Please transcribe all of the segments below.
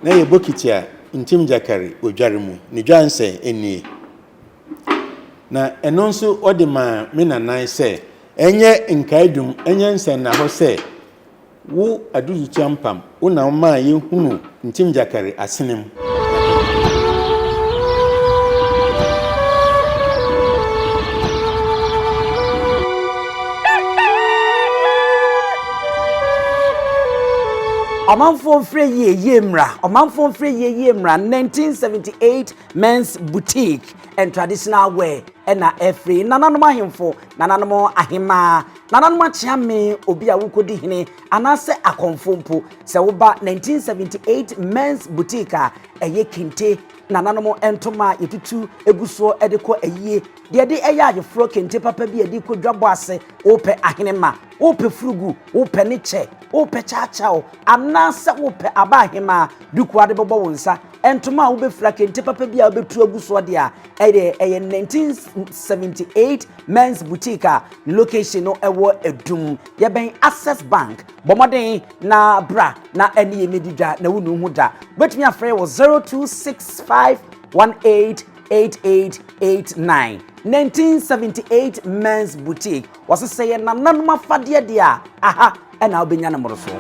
Na ɛyɛ bokiti a ntim gyakari odware mu, ne dwansɛn nie. Na ɛno nso ɔde maa me nanan sɛ ɛnyɛ nkaedum, ɛnyɛ nsɛnnahɔ sɛ Wo Adudutuampam, wo na womaa yɛhunuu Ntim Gyakari asene mu. Ɔmanfoɔ mfrɛ yie yie mmra, ɔmanfoɔ mfrɛ yie yie mmra, 1978 Men's Boutique and Traditional Wear ɛna ɛfiri nananom ahemfo, nananom ahemaa, Nananom akyeame, obi a wokɔdi hene anaasɛ akɔmfo mpo, sɛ woba 1978 Men's Boutique a ɛyɛ kente, nananom ntoma a yɛtutu gu soɔ de kɔ ayie, deɛ yɛde yɛ ayeforɔ, kente papa bi a yɛde kɔ dwabɔ ase, wopɛ ahenemma, wopɛ furugu, wopɛ ne kyɛ, wopɛ kyawkyaw, anaasɛ wopɛ aba ahemaa duku a wode bɛbɔ wo nsa, ntoma a wobɛfira, kente papa bi a wobɛtu agu soɔ deɛ a, ɛdeɛ ɛyɛ 1978 Men's Boutique a ne location no ɛwɔ Adum. Yɛbɛn Access Bank. Bɔ mmɔden na bra na ɛne yɛn mmɛdi dwa na wonu ho da. Wobɛtumi afrɛ yɛn wɔ 0265188889. 1978 Men's Boutique. Wɔse sɛ yɛ nananom afadeɛ deɛ a, aha na wobɛnya no mmorosoɔ.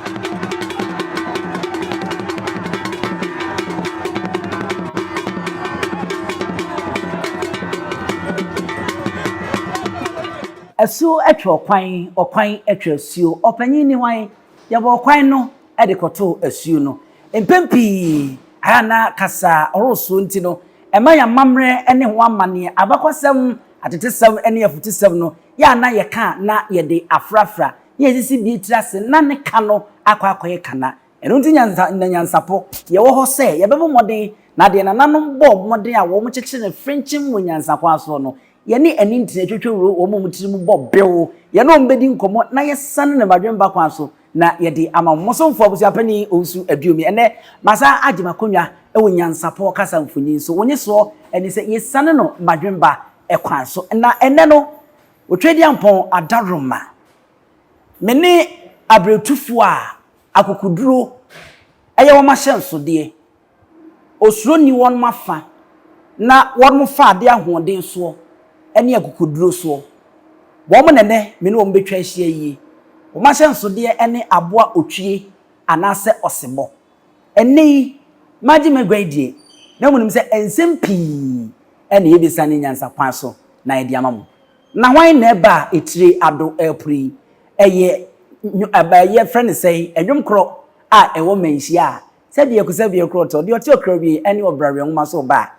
Asuo atwa ɔkwan, ɔkwan atwa asuo. Ɔpanyin ne hwan? Yɛbɔ ɔkwan no de kɔtoo asuo no. Mpɛn pii, ayɛ a na kasa ɔhorosoɔ nti no, ɛma yɛn amammerɛ ne ho amanneɛ, abakɔsɛm, atetesɛm ne afutusɛm no, yɛ a na yɛka a na yɛde afrafra, na yɛasisi bi tiri ase na ne ka no akɔ akɔyɛ kana. Ɛno nti nyansa na nyansapɔ yɛwɔ hɔ sɛ yɛbɛbɔ mmɔden na deɛ nananom bɔɔ mmɔden a wɔkyekyere no frenkyemm wɔ nyansa kwan soɔ no, yɛne ani ntena twetwewuro wɔn a wɔn tiri mu bɔ bew, yɛne wɔn bɛdi nkɔmmɔ na yɛsane no mmadwemba kwan so na yɛde ama mo. Mo somfo Abusuapanin Owusu Aduomi. Ɛnnɛ, masan agye m'akonnwa wɔ nyansapɔ kasa mfonyin so. Wo nyesoɔ ne sɛ yɛsiane no mmadwemba kwan so. Na ɛnnɛ no, Otwedeampɔn Adaworoma, me ne abiretufoɔ a akokoduro yɛ wɔn ahyɛnsodeɛ, Osuro nni wɔn afa, na wɔfa adeɛ ahoɔden soɔ ne akokoduro soɔ. Wɔn na ɛnnɛ me ne wɔn bɛtwa ahyia yie. Wɔn ahyɛnsodeɛ ne aboa otwie anaasɛ ɔsebɔ. Ɛnnɛ yi, magye m'agua yi deɛ, na monim sɛ nsɛm pii na yɛbɛsiane nyansa kwan so na yɛde ama mo. Na hwan na ɛba a etire ado repore yi? Ɛyɛ yɛfrɛ no sɛn? Ɛnwom korɔ a ɛwɔ mmanhyia a Sɛdeɛ Kusabie Korɔtɔ, deɛ ɔte Ɔkrawie ne Ɔbrawie nwoma so reba a,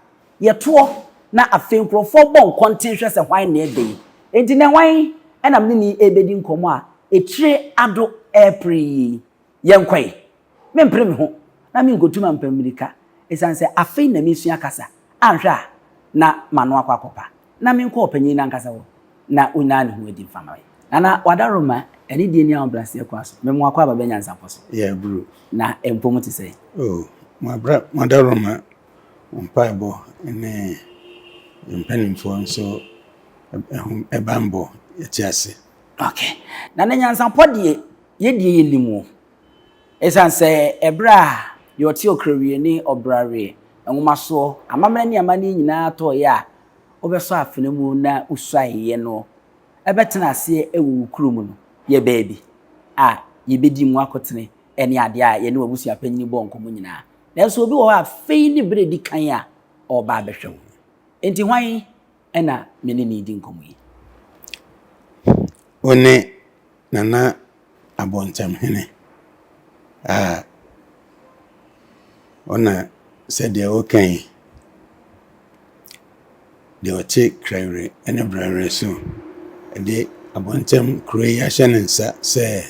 yɛtoɔ na afei nkurɔfoɔ bɔ nkɔnten hwɛ sɛ hwan na ɛreba yi. Enti nnɛ hwan na me ne no rebɛdi nkɔmmɔ a etire ado repere yi? Yɛnkɔ ɛ. Mempere me ho na menkɔtu mampam mmirika ɛsiane sɛ afei na meresua kasa, anhwɛ a na m'ano akɔ akɔpa. Na menkɔ ɔpanyin no ankasa hɔ na onnaa ne ho adi mfa mma me. Nana Wadaroma, anidie ne ahobrɛaseɛ kwan so, me mmoa kɔ aba bɛ nyansapɔ so. Yɛ aburo. Na mpo mo te sɛn? Oh, mo abra, mo adaworoma, mo mpaebɔ ne yɛn mpanimfoɔ nso ɛho banbɔ, yɛte ase. Okay. Nana nyansapɔ deɛ, yɛ deɛ yɛnim o. Ɛsiane sɛ ɛberɛ a deɛ ɔte ɔkrawie ne ɔbraweɛ nwomasoɔ, amammerɛ ne amanneɛ nyinaa tɔeɛ a wobɛsɔ afena mu na wosuaeɛ no bɛtena aseɛ wɔ wo kuro mu no, yɛ baabi a yɛbɛdi mu akotene ne adeɛ a yɛne w'abusua panin bɔɔ nkɔmmɔ nyinaa. Nanso obi wɔ hɔ a afei ne berɛ a ɛdi kan a ɔreba abɛhwɛ wo. Enti hwan na me ne no redi nkɔmmɔ yi? Wo ne Nana Abɔntamhene a ɔna sɛdeɛ woka yi, deɛ ɔte Krawerɛ ne Brawerɛ so de Abɔntam kuro yi ahyɛ ne nsa sɛ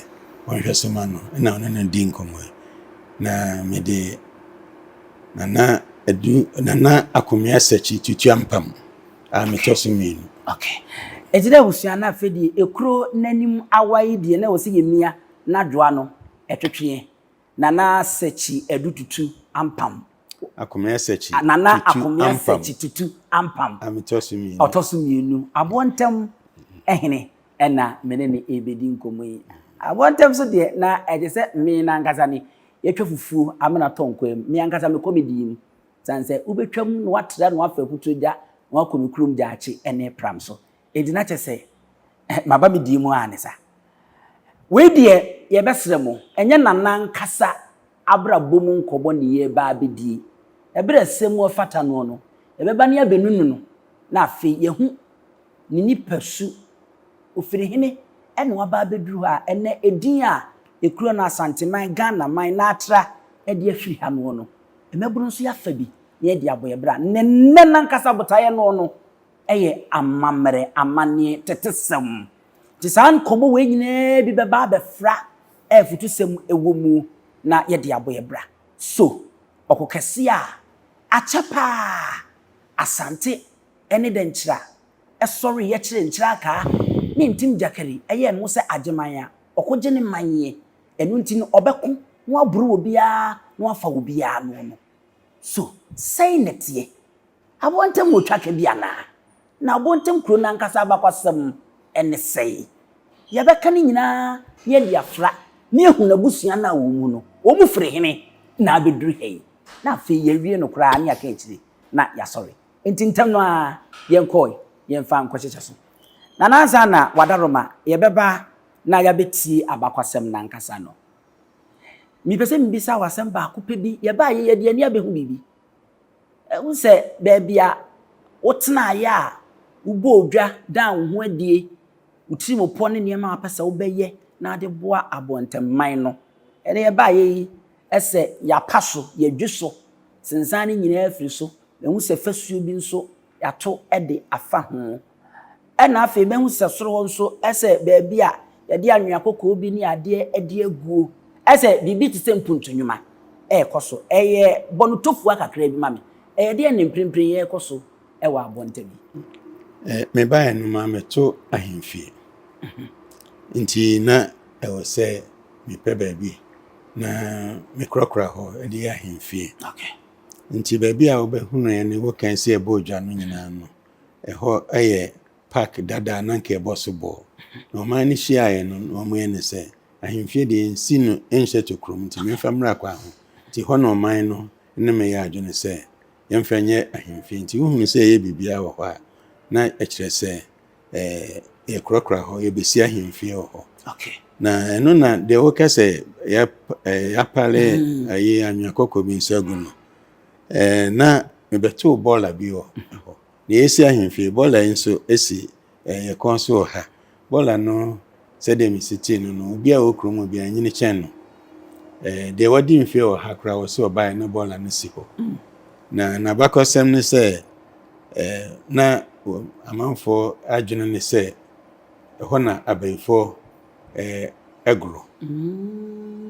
ɔnhwɛ so ma no na ɔne no di nkɔmmɔ yi. Na mede Nana Adu Nana Akomea Sakyi Tutuampam a metɔ so mmienu. Okay. Enti na abusua no afei deɛ ekuro n'anim awa yi deɛ na ɛwɔ sɛ yɛmia na dwoa no ɛtwetweɛ. Nana Sakyi Adu Tutu Ampam. Akomea Sakyi Nana Tutu Akomea Ampam. Sakyi Tutu Ampam. A metɔ so mmienu. Ɔtɔ so mmienu. Aboɔ ntam hene ɛna me ne no ɛrebɛdi nkɔmmɔ yi. Aboɔ ntam so deɛ na ɛte sɛ me no ankasa ni. Yɛatwa fufuo amena tɔ nkwan mu. Me ankasa mekɔ me dii mu. Sane sɛ wobɛtwam na woatra na woafa akuturo gya na woakɔ me kurom gyaakye ne pram so. Enti na kyerɛ sɛ maba me dii mu ara ne sa. Wei deɛ yɛbɛsrɛ mo, ɛnyɛ Nana ankasa abrabɔ mu nkɔmmɔ ne yɛreba abɛdie. Ɛberɛ a ɛsɛ mu ɛfata noɔ no, yɛbɛba ne yɛabɛnunu no na afei yɛahu ne nipasu. Ɔfiri hene na waba abɛduru hɔ a ɛnnɛ edin a ɛkura no Asanteman, Ghanaman na atra de afiri ha noɔ no, mmabunu nso yɛafa bi na yɛde abɔ yɛn bra. Ne nnɛ no ankasa botaeɛ noɔ no yɛ amammerɛ, amanneɛ, tetesɛm. Nti saa nkɔmmɔ wei nyinaa bi bɛba abɛfra a afutusɛm wɔ mu na yɛde abɔ yɛn bra. So ɔko kɛseɛ a akyɛ paa Asante ne Dɛnkyira sɔreeɛ kyeree Nkyeraakaa ne Ntim Gyakari yɛɛ ne ho sɛ Agyeman a ɔkɔgye ne man yɛ, ɛno nti no ɔbɛko na waboro obiara na wafa obiara ano no? So sɛn na ɛteɛ? Aboa ntam wɔ twaka bi anaa? Na aboa ntam kuro no ankasa abakwasɛm ne sɛn? Yɛbɛka ne nyinaa na yɛde afra na yɛahu n'abusua no a wɔwɔ mu no, wɔn firi hene na abɛduru ha yi? Na afei yɛawie no koraa na yɛaka akyire na yɛasɔre. Enti ntɛm no ara yɛnkɔe, yɛmfa nkɔhyehyɛ so. Na ansa na Wadaroma yɛbɛba na yɛabɛtie abakwasɛm no ankasa no, mepɛ sɛ mebisa wo asɛm baako pɛ bi. Yɛbaeɛ yɛde yɛn ani abɛhu biribi. Wohu sɛ baabi a wotenaeɛ a wobɔɔ dwa daa wo ho adie, wo tirimupɔ ne nneɛma a wopɛ sɛ wobɛyɛ na ade boa abɔntenman no. Ɛnɛ yɛbaeɛ yi, ɛsɛ yɛapa so, yɛdwe so, sensan no nyinaa firi so. Mahu sɛ fasuo bi nso yɛato de afa ho. Ɛna afei mahu sɛ soro hɔ nso ɛsɛ baabi a yɛde anwea kɔkɔɔ bi ne adeɛ de aguo. Ɛsɛ biribi te sɛ mpuntu nnwuma ɛrekɔ so. Ɛyɛ bɔ no tofua kakra bi ma me. Ɛyɛ deɛn na mprempren yɛrekɔ so wɔ abɔnten yi? Mebaeɛ no mammɛto ahemfie. Nti na ɛwɔ sɛ mepɛ baabi na mekorakora hɔ de yɛ ahemfie. Okay. Nti baabi a wobɛhunu yɛn wɔ kan sɛ yɛbɔ dwa no nyinaa no, ɛhɔ yɛ park dada a na anka yɛbɔ so bɔɔl. Na ɔman no hyiaeɛ no, na wɔyɛ no sɛ ahemfie deɛ yɛnsi no nhyɛ tokurom nti memfa mmra kwan ho. Nti hɔ na ɔman no ne me yɛ adwene sɛ yɛmfa nyɛ ahemfie. Nti wohunu sɛ yɛyɛ biribiara wɔ hɔ a, na ɛkyerɛ sɛ eh, yɛkorakora hɔ, yɛbɛsi ahemfie wɔ hɔ. Okay. Na ɛno na deɛ woka sɛ yɛapale ayi anwea kɔkɔɔ bi nso agu no, eh, na mebɛtoo bɔɔla bi wɔ hɔ. Na yɛsi ahemfie, bɔɔla yi nso si eh, yɛ kɔn so wɔ ha. Bɔɔla no, sɛdeɛ mesi tee no no, obi a ɔwɔ kurom hɔ biara nyini kyɛn no. Eh, deɛ wadi mfeɛ wɔ ha koraa wɔ sɛ ɔbaeɛ na bɔɔla no si hɔ. Na n'abakɔsɛm ne sɛ, eh, na amanfoɔ adwene ne sɛ ɛhɔ na abayifoɔ eh, agorɔ.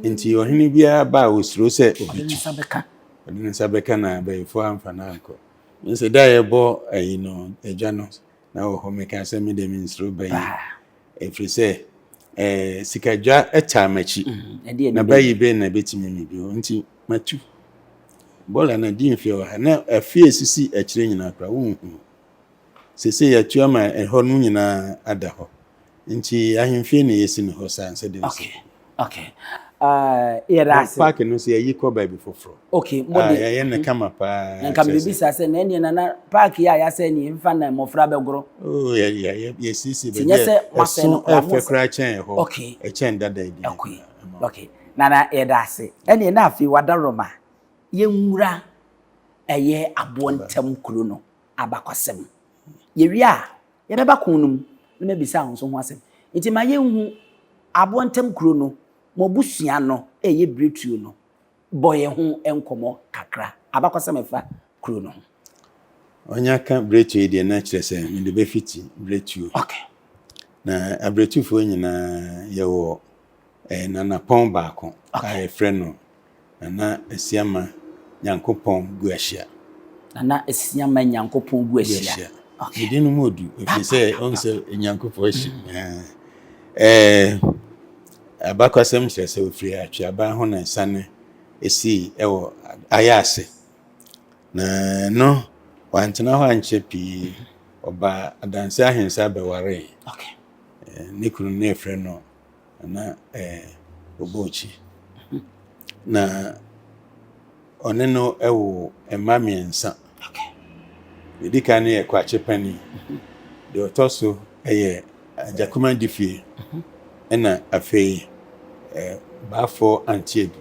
Nti ɔhene biara ba a ɔsuro sɛ Ɔde ne ɔbɛtu. nsa bɛka. Ɔde ne nsa bɛka na abayifoɔ amfa no ankɔ. Nso da a yɛbɔ ayi no, adwa no, na wɔ hɔ meka sɛ me deɛ mensuro ba yi. Paa. Ɛfiri sɛ eh, sikadwa taa m'akyi. Ɛdeɛ Na ne ba bɛyi. yi bɛn na ɛbɛtumi me bio. Nti matu. Bɔɔla no adi mfeɛ wɔ ha. Na afie a ɛsisi akyire nyinaa koraa wonhunu. Seesei yɛatu ama ɛhɔ no nyinaa ada hɔ. Nti ahemfie na yɛsi no hɔ saa sɛdeɛ wosi. Okay. Okay. Yɛda ase. Park no nso yɛyi kɔ baabi foforɔ. Okay, mo Ah, de. yɛyɛ no kama paa. Nka kyerɛ sɛ- mebisa sɛ na ɛneɛ nana park yi a yɛasɛ ne mfa na mmɔfra bɛgoro. Oh, yɛ yɛ yɛ yɛsiesie Nti baabi nyɛ a sɛ moasɛe no ɛso koraa, ɛfɛ mo sɛ- koraa kyɛn ɛhɔ. Okay. Ɛkyɛn dada yi deɛ. Okay. Okay. Nana yɛda ase. Ɛneɛ na afei wadaroma yɛnwura ɛyɛ aboɔ ntam kuro no abakwasɛm. Yɛwie a yɛbɛba ko no mu na mabisa wo nso ho asɛm. Nti ma yɛnhu aboɔ ntam kuro no, mo abusua no ɛyɛ biretuo no, bɔ yɛn ho nkɔmmɔ kakra. Abakwasɛm ɛfa kuro no ho. Ɔnya ka biretuo yi deɛ na kyerɛ sɛ mede bɛfiti biretuo. Okay. Na abiretufoɔ nyinaa yɛwɔ eh, nanapɔn baako a yɛfrɛ no Nana Asiama Nyankopɔn Guahyia. Nana Asiama Nyankopɔn Guahyia. Guahyia. Okay. Ne din no mu odu ɛfiri sɛ ɔhu sɛ Nyankopɔn ahyia. Eh, abakwasɛm kyerɛ sɛ ɔfiri Atweaban ho na ɛsane ɛsii ɛwɔ ayɛ ase. Na no wantena hɔ ankyɛ pii ɔbaa Adanse Ahensa bɛwaree. Okay. Ne kunu no yɛfrɛ no Nana eh, Obochi. Na ɔne no woo mma mmiɛnsa. Deɛ ɛdi kan no yɛ Kwakye Panin. Deɛ ɔtɔ so yɛ Agyakuma Difie. Ɛna afei Baafoɔ Anteadu.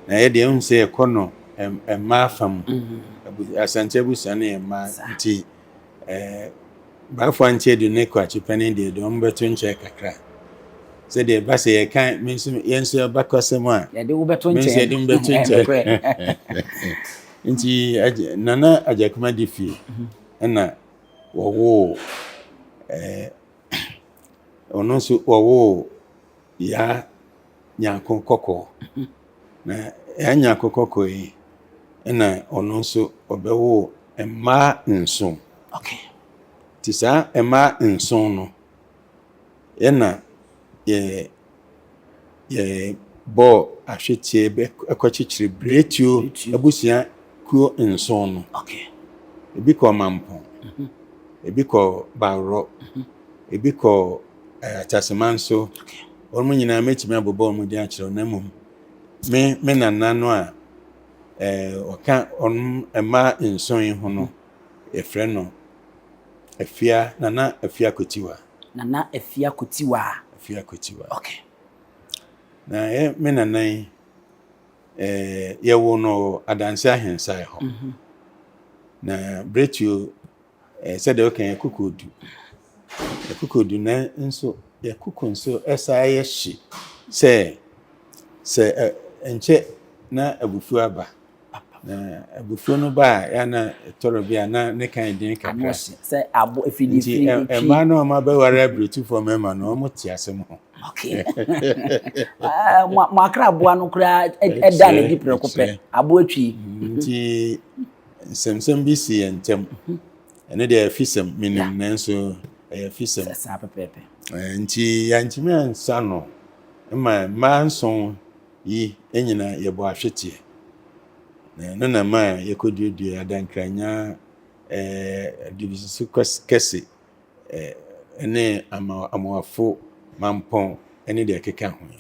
Na yɛ deɛ wohu sɛ yɛkɔ no mmaa fa mu. Asante abusua no yɛ mmaa nti Bafo Ankyɛ-Adu ne Kwakye Panin deɛ deɛ wɔbɛto nkyɛn kakra. Sɛdeɛ ɛba sɛ yɛka me nso yɛn nso abakɔsɛm a, Yɛde wo bɛto me nso nkyɛn. yɛde me bɛto nkyɛn. Nokorɛ. Nti agye, Nana Agyakuma di fie ɛna wɔwoo ɛɛ ɔno nso wɔwoo Yaa Nyarko Kɔkɔɔ. Na Yaa Nyarko Kɔkɔɔ yi ɛna ɔno nso ɔbɛwoo mmaa nson. Okay. Nti saa mmaa nson no, yɛna yɛ yɛbɔɔ ahweteɛ bɛ kɔkyekyere Biretuo abusua kuo nson no. Okay. Ebi kɔɔ Mampong, ebi kɔɔ Baworɔ, ebi kɔɔ eh, Atasemanso. Okay. Wɔn nyinaa mɛtumi abobɔ wɔn din akyerɛ wo na mmom me me nana no a Ɔka wɔn mma nson yi ho no, yɛfrɛ no Afia, Nana Afia Kotiwa. Nana Afia Kotiwa. Afia Kotiwa. Okay. Na yɛ me nana yi, eh, yɛwo no Adanse Ahensae hɔ. Mm -hmm. Na Bretuo Eh, sɛdeɛ woka yɛ kukuodu. Yɛ kukuodu na nso yɛ kuku nso ɛsaa yɛ hye sɛ sɛ nkyɛ na abufuo aba. Na abufuo no ba a ya na ɛtɔrɔ bi a na ne kan den kakra. Sɛ abo efidi Nti mmaa no a wɔabɛware abiretufoɔ mmarima no wɔn te asɛm ho. Okay. Ah, mo akra aboa no koraa ɛda ne di prɛko pɛ aboa twi. Nti Nsɛmnsɛm bi si yɛn ntam. Ɛno deɛ afisɛm, menim nanso ɛyɛ afisɛm. Saa pɛpɛɛpɛ. Nti yɛantumi ansa no ma mmaa nson yi nyina yɛbɔ ahweteɛ. Na ɛno na ma yɛkɔduadua Adankranya, Adubisusu kɛse ne Amoafo, Mampɔn ne deɛ ɛkeka ho yi.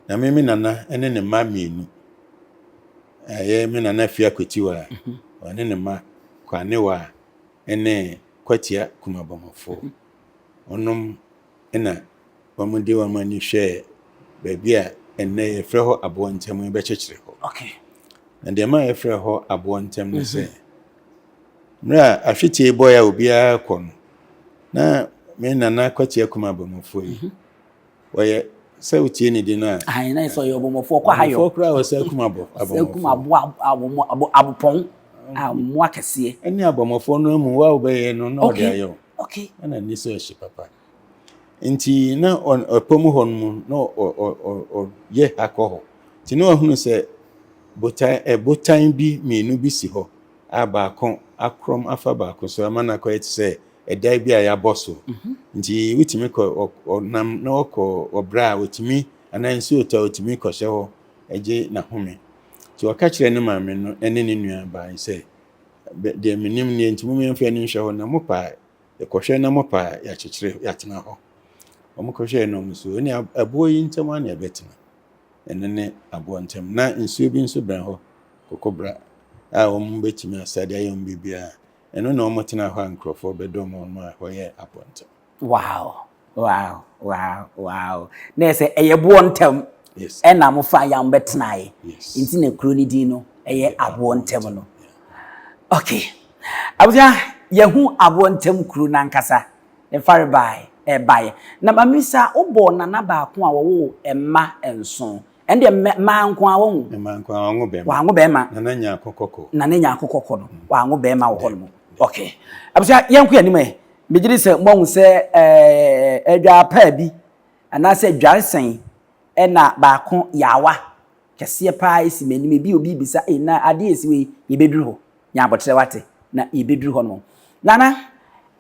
Na me me nana ne ne mma mmienu Ɛyɛ me nana Afia Kwatiwa, ɔne ne mma Kwanewa ne Kwatia Kumabɔmɔfoɔ. Wɔnom na wɔde wɔn ani hwɛɛ baabi a ɛnnɛ yɛfrɛ hɔ Aboɔ Ntam yi bɛkyekyere hɔ. Okay. Na deɛ ɛma yɛfrɛ hɔ Aboɔ Ntam ne sɛ, mmerɛ a ahwetie bɔeɛ a obiara kɔ no, na me nana Kwatia Kumabɔmɔfoɔ yi, Wɔyɛ sɛ wotie ne din a. Ayi na sɛ ɔyɛ ɔbɔmmɔfoɔ kɔ hayɔ. Ɔbɔmmɔfoɔ koraa wɔ sɛ kum abɔ abɔmmɔfoɔ. Sɛ kum aboa abɔmmɔ abo abopɔn a mmoa kɛseɛ. Ɛne abɔmmɔfoɔ no amu wa wobɛyɛ no na ɔde ayɛ wo. Okay. Ɛna ni sɛ ɔhye papa. Nti na ɔpɔ mu hɔ no mu na ɔyɛ ha kɔ hɔ. Nti na wahunu sɛ botan ɛbotan bi mmienu bi si hɔ a baako akorɔm afa baako so ama no akɔyɛ te sɛ ɛdan bi a yɛabɔ so. Nti wotumi kɔ ɔnam na ɔkɔ ɔbrɛ a otumi anaa nsuo tɔ a otumi kɔhyɛ hɔ gye n'ahome. Nti ɔka kyerɛɛ ne maame no ne ne nua baa yi sɛ, deɛ menim nie nti mom yɛmfa ani nhwɛ hɔ na mopɛ a yɛkɔhwɛ na mopɛ a yɛakyekyere yɛatena hɔ. Wɔn kɔhwɛɛ no wɔn so ɛne aboɔ yi ntam ara na yɛbɛtena. Ɛno ne aboɔ ntam. Na nsuo bi nso bɛn hɔ, kokobra a wɔn bɛtumi asa de ayɛ wɔn biribiara. Ɛno na wɔtenaa hɔ a nkurɔfoɔ bɛdɔm wɔn a ɛhɔ yɛ aboɔ ntam. Wow wow wow wow na ɛsɛ ɛyɛ boɔ ntam Yes. ɛna mo fa yam bɛtenaeɛ Yes. nti na kuro no din no ɛyɛ aboɔ ntam no. Okay. Abusua yɛhu aboɔ ntam kuro no ankasa ne farebae ɛbaeɛ na mamisa wobɔɔ nana baako a wɔwoo mma nson Ɛndeɛ mmɛ mmaa nko ara wahu. Mmaa nko ara wanwo bɛrima. Wanwo bɛrima. Nana Nyarko Kɔkɔ. Nana Nyarko Kɔkɔ no wanwo bɛrima wɔ hɔ nom. Okay. Abusua yɛn kɔ anim ɛ. Megye di sɛ moahu sɛ ɛɛ adwaa bi anaasɛ adwaresɛn ɛna baako yaawa kɛseɛ paa esi m'anim. Ebi obi bisa ee na adeɛ esi wei yɛbɛduru hɔ. Nya aboterɛ wate na yɛbɛduru hɔ nom. Nana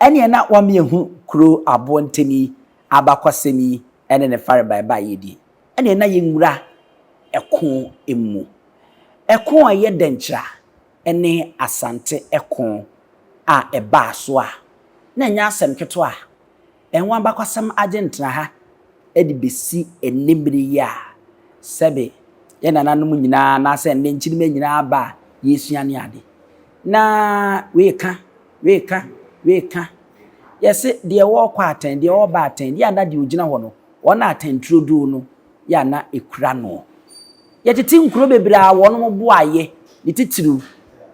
ɛneɛ na wama yɛahu kuro aboɔ ntɛm yi abakɔsɛm yi ɛne ne farebae ba a yɛdie. Ɛnneɛ na yɛnwura ɛko mu. Ɛko a ɛyɛ dɛnkyira ne Asante ɛko a ɛbaa so a na ɛnyɛ asɛm ketewa. Ɛho abakwasɛm agye ntenaha de bɛsi ɛnnɛ mmerɛ yi a sɛbe. Yɛn nananom nyinaa anaasɛ nnɛ nkyirimma nyinaa ba a yɛresua ne ade. Na wei ka, wei ka, wei ka. Yɛse deɛ wɔrekɔ atɛn, deɛ ɔreba atɛn, yɛ a na deɛ ɔgyina hɔ no, wɔn a atɛnturodoo no yɛ a na ɛkura noɔ. Yɛtete nkuro bebree a wɔn boayɛ, ne titiriw,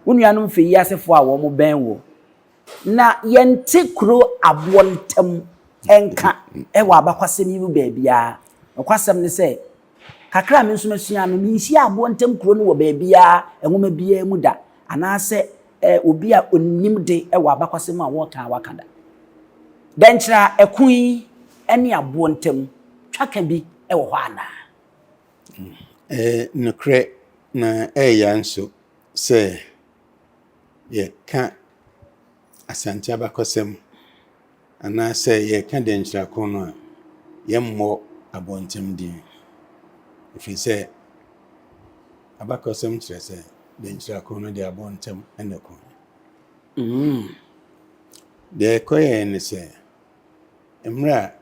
wo nuanom fɛ yi asefoɔ a wɔn bɛn woɔ. Na yɛnte kuro aboɔ ntam nka wɔ abakwasɛm yi mu baabiara. Nokwasɛm ne sɛ, kakra a me nso masua no, menhyiaa aboɔ ntam kuro no wɔ baabiara, nwoma biara mu da, anaasɛ obi a ɔnim de wɔ abakwasɛm mu a wɔreka a waka da. Dɛnkyerɛ a ɛko yi ne aboɔ ntam twaka bi wɔ hɔ anaa? Ɛyɛ nokorɛ na ɛyɛ ya nso sɛ yɛka Asante abakɔsɛm anaasɛ yɛreka Dɛnkyerɛako no a, yɛmmɔ abɔntɛm din. Ɛfiri sɛ abakɔsɛm kyerɛ sɛ Dɛnkyerɛako no de abɔntɛm na ɛko. Mm. Deɛ ɛkɔyɛɛ ne sɛ, mmerɛ a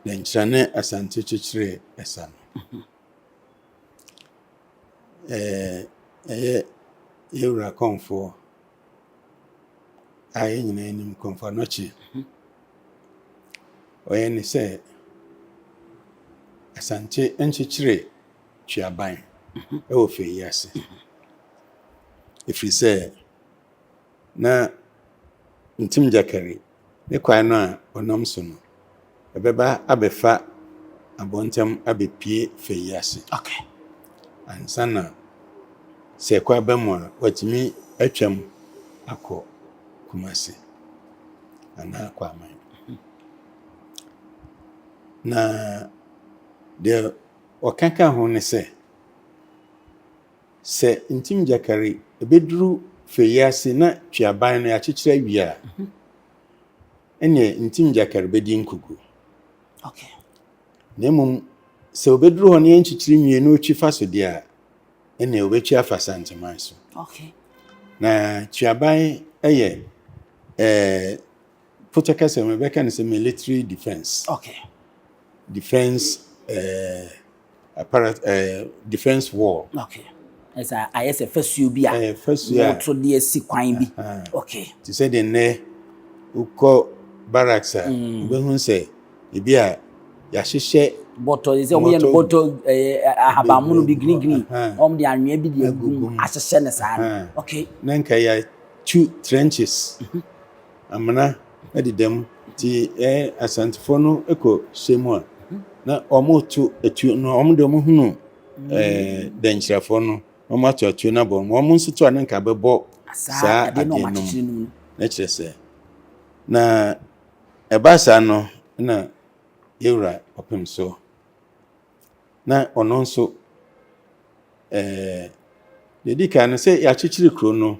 Dɛnkyerɛ ne Asante kyekyeree ɛsa no, Ɛyɛ yɛn wura Kɔmfoɔ a yɛn nyinaa nim Kɔmfoɔ Anokye. Ɔyɛ ne sɛ Asante nkyekyere Tweaban wɔ fɛ yi ase. Ɛfiri sɛ na Ntim Gyakari ne kwan no a ɔnam so no, ɛbɛba abɛfa abɔntam abɛpue fɛ yi ase. Okay. Ansa na sɛ ɛkɔ aba mu a, watumi atwam akɔ Kumasi anaa akɔ Aman. Na deɛ ɔka ka ho ne sɛ, Sɛ Ntim Gyakari bɛduru Feyiase na Tweaban no yɛakyekyere awie a, ɛnneɛ Ntim Gyakari bɛdi nkuguo. Okay. Na mmom sɛ ɔbɛduru hɔ na yɛnkyekyere nwie na ɔtwi fa so deɛ a, ɛnneɛ ɔbɛtwi afa Santeman so. Okay. Na Tweaban yɛ ɛɛ potɔ kasa mu yɛbɛka no sɛ military defense. Okay. Defense ɛɛ. Apparat ɛɛ defence wall. Okay. Ɛsɛ ayɛ sɛ fasuo bi a. Ɛyɛ fasuo a. Wɔto de asi kwan bi. Okay. Te sɛ deɛ nnɛ wokɔ barracks a, mm. wobɛhu sɛ ebi a yɛahyehyɛ. Bɔtɔ sɛ wɔyɛ no bɔtɔ ɛɛ ahabanmono bi green green. Wɔn de anwea bi de agu mu ahyehyɛ no saa no. Okay. Na nka yɛatu trenches. Mhm. Amena deda mu nti ɛɛ Asantefoɔ no kɔ hyɛ mu a na wɔreto atuo no wɔn deɛ wɔhunu ɛɛ dɛnkyerɛfoɔ no na wɔato atuo no abɔ wɔn wɔn nso to a ne nka bɛbɔ saa adeɛ no mu na kyerɛ sɛ na ɛbaa saa no na yɛwura ɔpem so na ɔno nso Ɛɛ, deɛ ɛdi kan no, sɛ yɛakyekyere kuro no,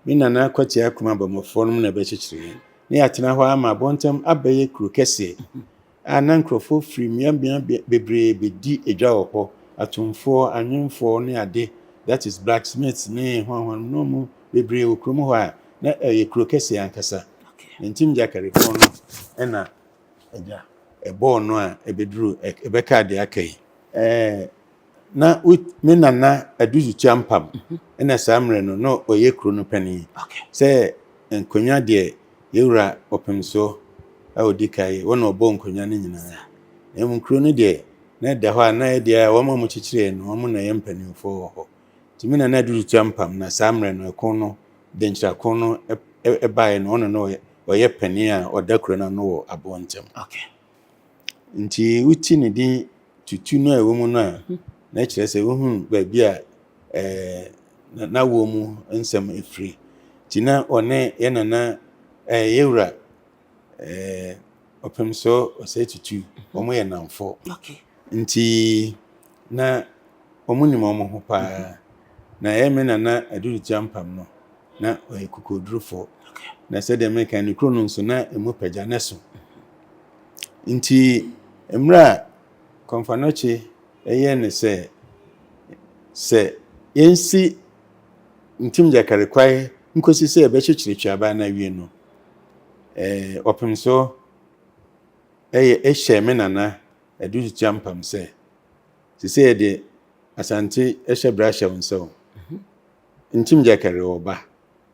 me nana Kwatia Kuma Abɔmmɔfoɔ nom na ɛbɛkyekyere yɛn. Na yɛatena hɔ ama abɔntam abɛyɛ kuro kɛseɛ a na nkurɔfoɔ firi mmeammea bebree bɛdi dwa wɔ hɔ, atomfoɔ, anwemfoɔ ne ade, that is blacksmiths ne hwanhwan na wɔn bebree wɔ kurom hɔ a na ɛyɛ kuro kɛseɛ ankasa. Ntim Gyakarifoɔ no na agya ɛbɔɔ no a ɛbɛduru ɛbɛkaa deɛ aka yi. Ɛɛ, Na me nana Adu Zutua Mpam na saa mmerɛ no na ɔyɛ kuro no panin. Sɛ nkonnwa deɛ yɛwura Ɔpemsoɔ a ɔdi kan yi, wɔn na ɔbɔ nkonnwa no nyinaa. Na mmom kuro no deɛ na ɛda hɔ a na ɛyɛ deɛ wɔn a wɔkyekyereɛ no wɔn na ɛyɛ mpanimfoɔ wɔ hɔ. Nti me nana Adu Zutua Mpam na saa mmerɛ no ɛko no Denkyira no baeɛ no ɔno na ɔyɛ panin a ɔda kuro no ano wɔ aboɔ ntam. Nti wote ne din tutu no a ɛwɔ mu no a, na ɛkyerɛ sɛ wohunu baabi a ɛɛ n'awoɔ mu nsɛm firi. Nti na ɔne yɛn nana ɛɛ yɛn wura ɛɛ Ɔpemsoɔ Osei Tutu, wɔn yɛ nnamfo. Nti na wɔn nim wɔn ho paa. Na ɛyɛ me nana Adu Tutu Ampam no, na ɔyɛ kokoɔdurufoɔ. Na sɛdeɛ meka ne kuro no nso na ɛmu pagya na ɛso. Nti mmerɛ a Kɔmfanɔkye yɛɛ no sɛ, sɛ yɛnsi Ntim Gyakari kwae nkɔsi sɛ yɛbɛkyekyere Tweaban no awie no, ɛɛ Ɔpemsoɔ yɛ hyɛɛ me nana Adu Tutu Ampam sɛ, seesei yɛde. Asante hyɛ berɛ ahyɛ wo nsa o. Ntim Gyakari wɔ ba.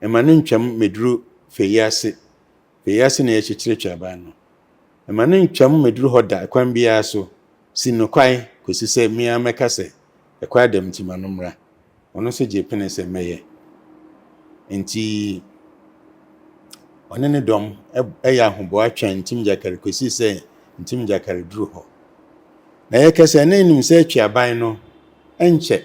Mma no ntwam mmɛduru Feyiase. Feyiase na yɛkyekyere Tweaban no. Mma no ntwam mmɛduru hɔ da, kwan biara so. Si no kwan kɔsi sɛ me ara mɛka sɛ, ɛkwan ada mu nti ma no mmra. Ɔno nso gyee pene sɛ mɛyɛ. Enti ɔne ne dɔm yɛ ahoboa twɛn Ntim Gyakari kɔsii sɛ Ntim Gyakari duru hɔ. Na yɛkasa na yɛnim sɛ Tweaban no nkyɛ.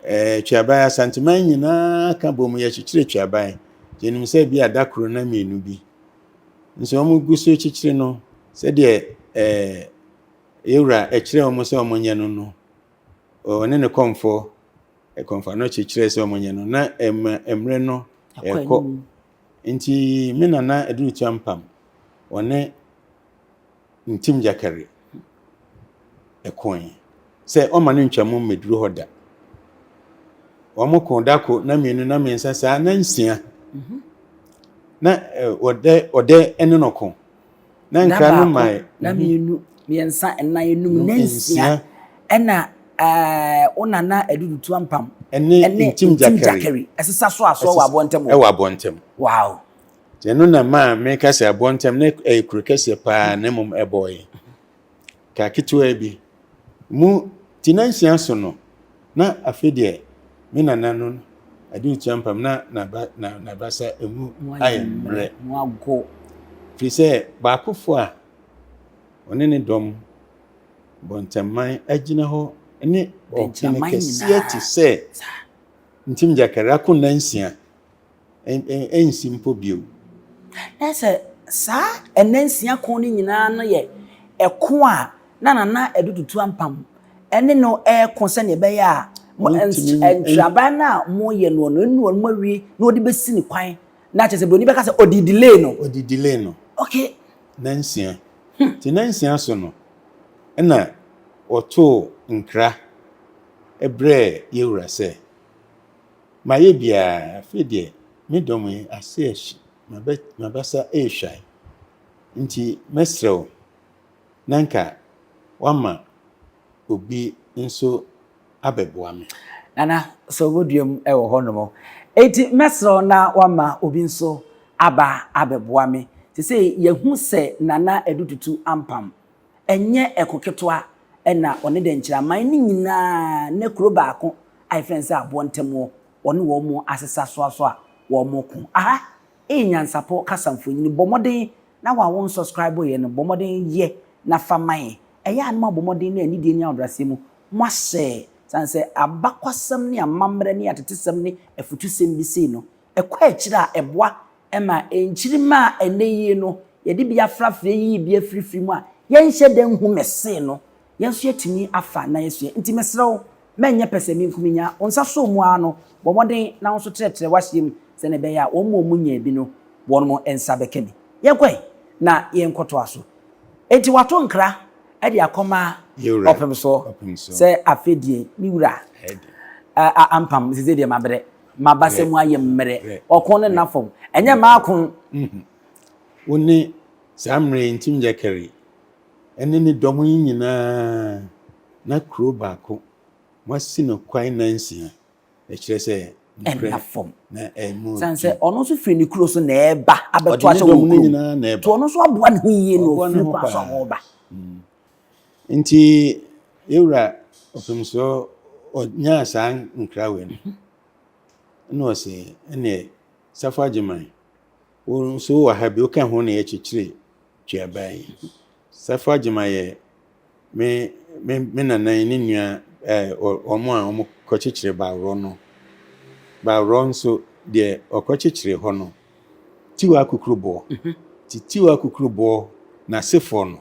Ɛɛ Tweaban Asanteman nyinaa ka bom yɛkyekyere Tweaban. Yɛnim sɛ bi a da koro na mmienu bi. Nso wɔn gu so kyekyere no sɛdeɛ ɛɛ yɛwura ɛkyerɛ wɔn sɛ wɔn nyɛ no no. Ɔne ne kɔmfoɔ kɔmfoɔ no kyekyerɛ sɛ wɔn nyɛ no na ɛma mmerɛ no ɛkɔ. Nti me nana Aduru Kyampam ɔne Ntim Gyakari koe sɛ ɔmma no ntwa mu mmɛduru hɔ da. Wɔn ko da ko na mmienu na mmiɛnsa saa na nsia. Mhm. Na ɔdɛ ɔdɛ ne no ko. Na nkra no mae. Na mhm. mmienu mmiɛnsa nnan enum na nsia. Ɛna ɛɛ wo nana Adudutu Ampam ɛne Ntim Gyakari ɛsesa so asoɔ wɔ aboɔ ntam. Ɛwɔ aboɔ ntam. Wow. Nti ɛno na maa meka sɛ Aboɔntɛm na ɛyɛ kuro kɛseɛ paa na mmom ɛbɔɔe. Kaa ketewaa bi mu ti nansia so no, na afei deɛ me nana no ade retua mpam na n'abasa emu ayɛ mmerɛ. Firi sɛ baakofoɔ a ɔne ne dɔm Bɔntɛmman agyina hɔ ne ɔhene kɛseɛ te sɛ Ntim Gyakari ako nnansia ɛnsi mpo bio. Na sɛ saa nnansia ko no nyinaa no yɛ ɛko a na Nana Adu Tutu Ampam ne no reko sɛnea ɛbɛyɛ a ntweaban no a wɔyɛ no no ɛnu wɔn awie na wɔde bɛsi ne kwan na kyerɛ sɛ buroni bɛka sɛ ɔde delay no. Ɔde delay no. Okay. Nnansia. Nti nnansia so no ɛna wɔtoo nkra brɛɛ yɛwura sɛ Mayɛ biara, afei deɛ me dɔm yi ase ahye, m'abasa rehwan, nti mɛsrɛ wo na nka woama obi nso abɛboa me. Nana, sɛ wobɔduam wɔ hɔnom, enti mɛsrɛ wo na woama obi nso aba abɛboa me. Seesei yɛahu sɛ Nana Adu Tutu ampam Ɛnyɛ ɛko ketewa na ɔne dɛnkyerɛaman no nyinaa na kuro baako a yɛfrɛ no sɛ aboɔ ntamuo ɔne wɔn asesa soaso a wɔn ko. Aha ɛyɛ nyansapɔ kasa mfonini bɔ mmɔden na wo a wo nsubscribe yɛ no bɔ mmɔden yɛ na fa ma yɛn. Ɛyɛ a na moabɔ mmɔden na anidie ne ahobrɛaseɛ mu moahyɛ sane sɛ abakwasɛm ne amammerɛ ne atetesɛm ne afutusɛm bi sei no ɛkɔ akyiri a ɛboa ma nkyirimma a ɛnnɛ yi no yɛde bi afrafra yiyi bi afirifiri mu a yɛnhyɛ da nhu mɛsee no, yɛn nso yɛatumi afa na yɛasua. Nti mesrɛ wo, mɛnyɛ pɛsɛmenkominya. Wo nsa sɔ mu ara no, bɔ mmɔden na wo nso trɛtrɛ w'ahyeɛ mu sɛdeɛ ɛbɛyɛ a wɔn a wɔnyaa bi no, wɔn nsa bɛka bi. Yɛnkɔ ɛ, na yɛnkɔtoa so. Enti wato nkra de akɔma ɔpemsoɔ sɛ afei deɛ me wura ampam, sese deɛ mabrɛ. M'abasa mu ayɛ mmerɛ. Ɔko no nna fam. Ɛnyɛ mmaa ko. Wo ne saa mmerɛ yi Ntim Gyakari ne ne dɔm yi nyinaa na kuro baako moasi no kwae nnansia. Ɛkyerɛ sɛ nokorɛ Ɛnna fam. na ɛmu Sane dwo. sɛ ɔno nso firi ne kuro so na ɛreba abɛto Ɔde ne ahyɛ dɔm wɔn no kurom. nyinaa na Nti ɛreba. ɔno nso aboa ne ho yie na Waboa ne ɔfiri ho kwan so a paa. ɔreba. Nti yɛwura Ɔpemsoɔ ɔnyaa saa nkra wei no, ɛna ɔse ɛneɛ Safo Agyeman, wo nso wowɔ ha bi, woka ho na yɛkyekyere Tweaban yi. Safo Agyeman yɛ me me me nana yi ne nua ɛɛ wɔn a wɔkɔkyekyere Baworɔ no. Baworɔ nso deɛ ɔkɔkyekyere hɔ no, Tiwa Akukuruboɔ. Nti Tiwa Akukuruboɔ n'asefoɔ no,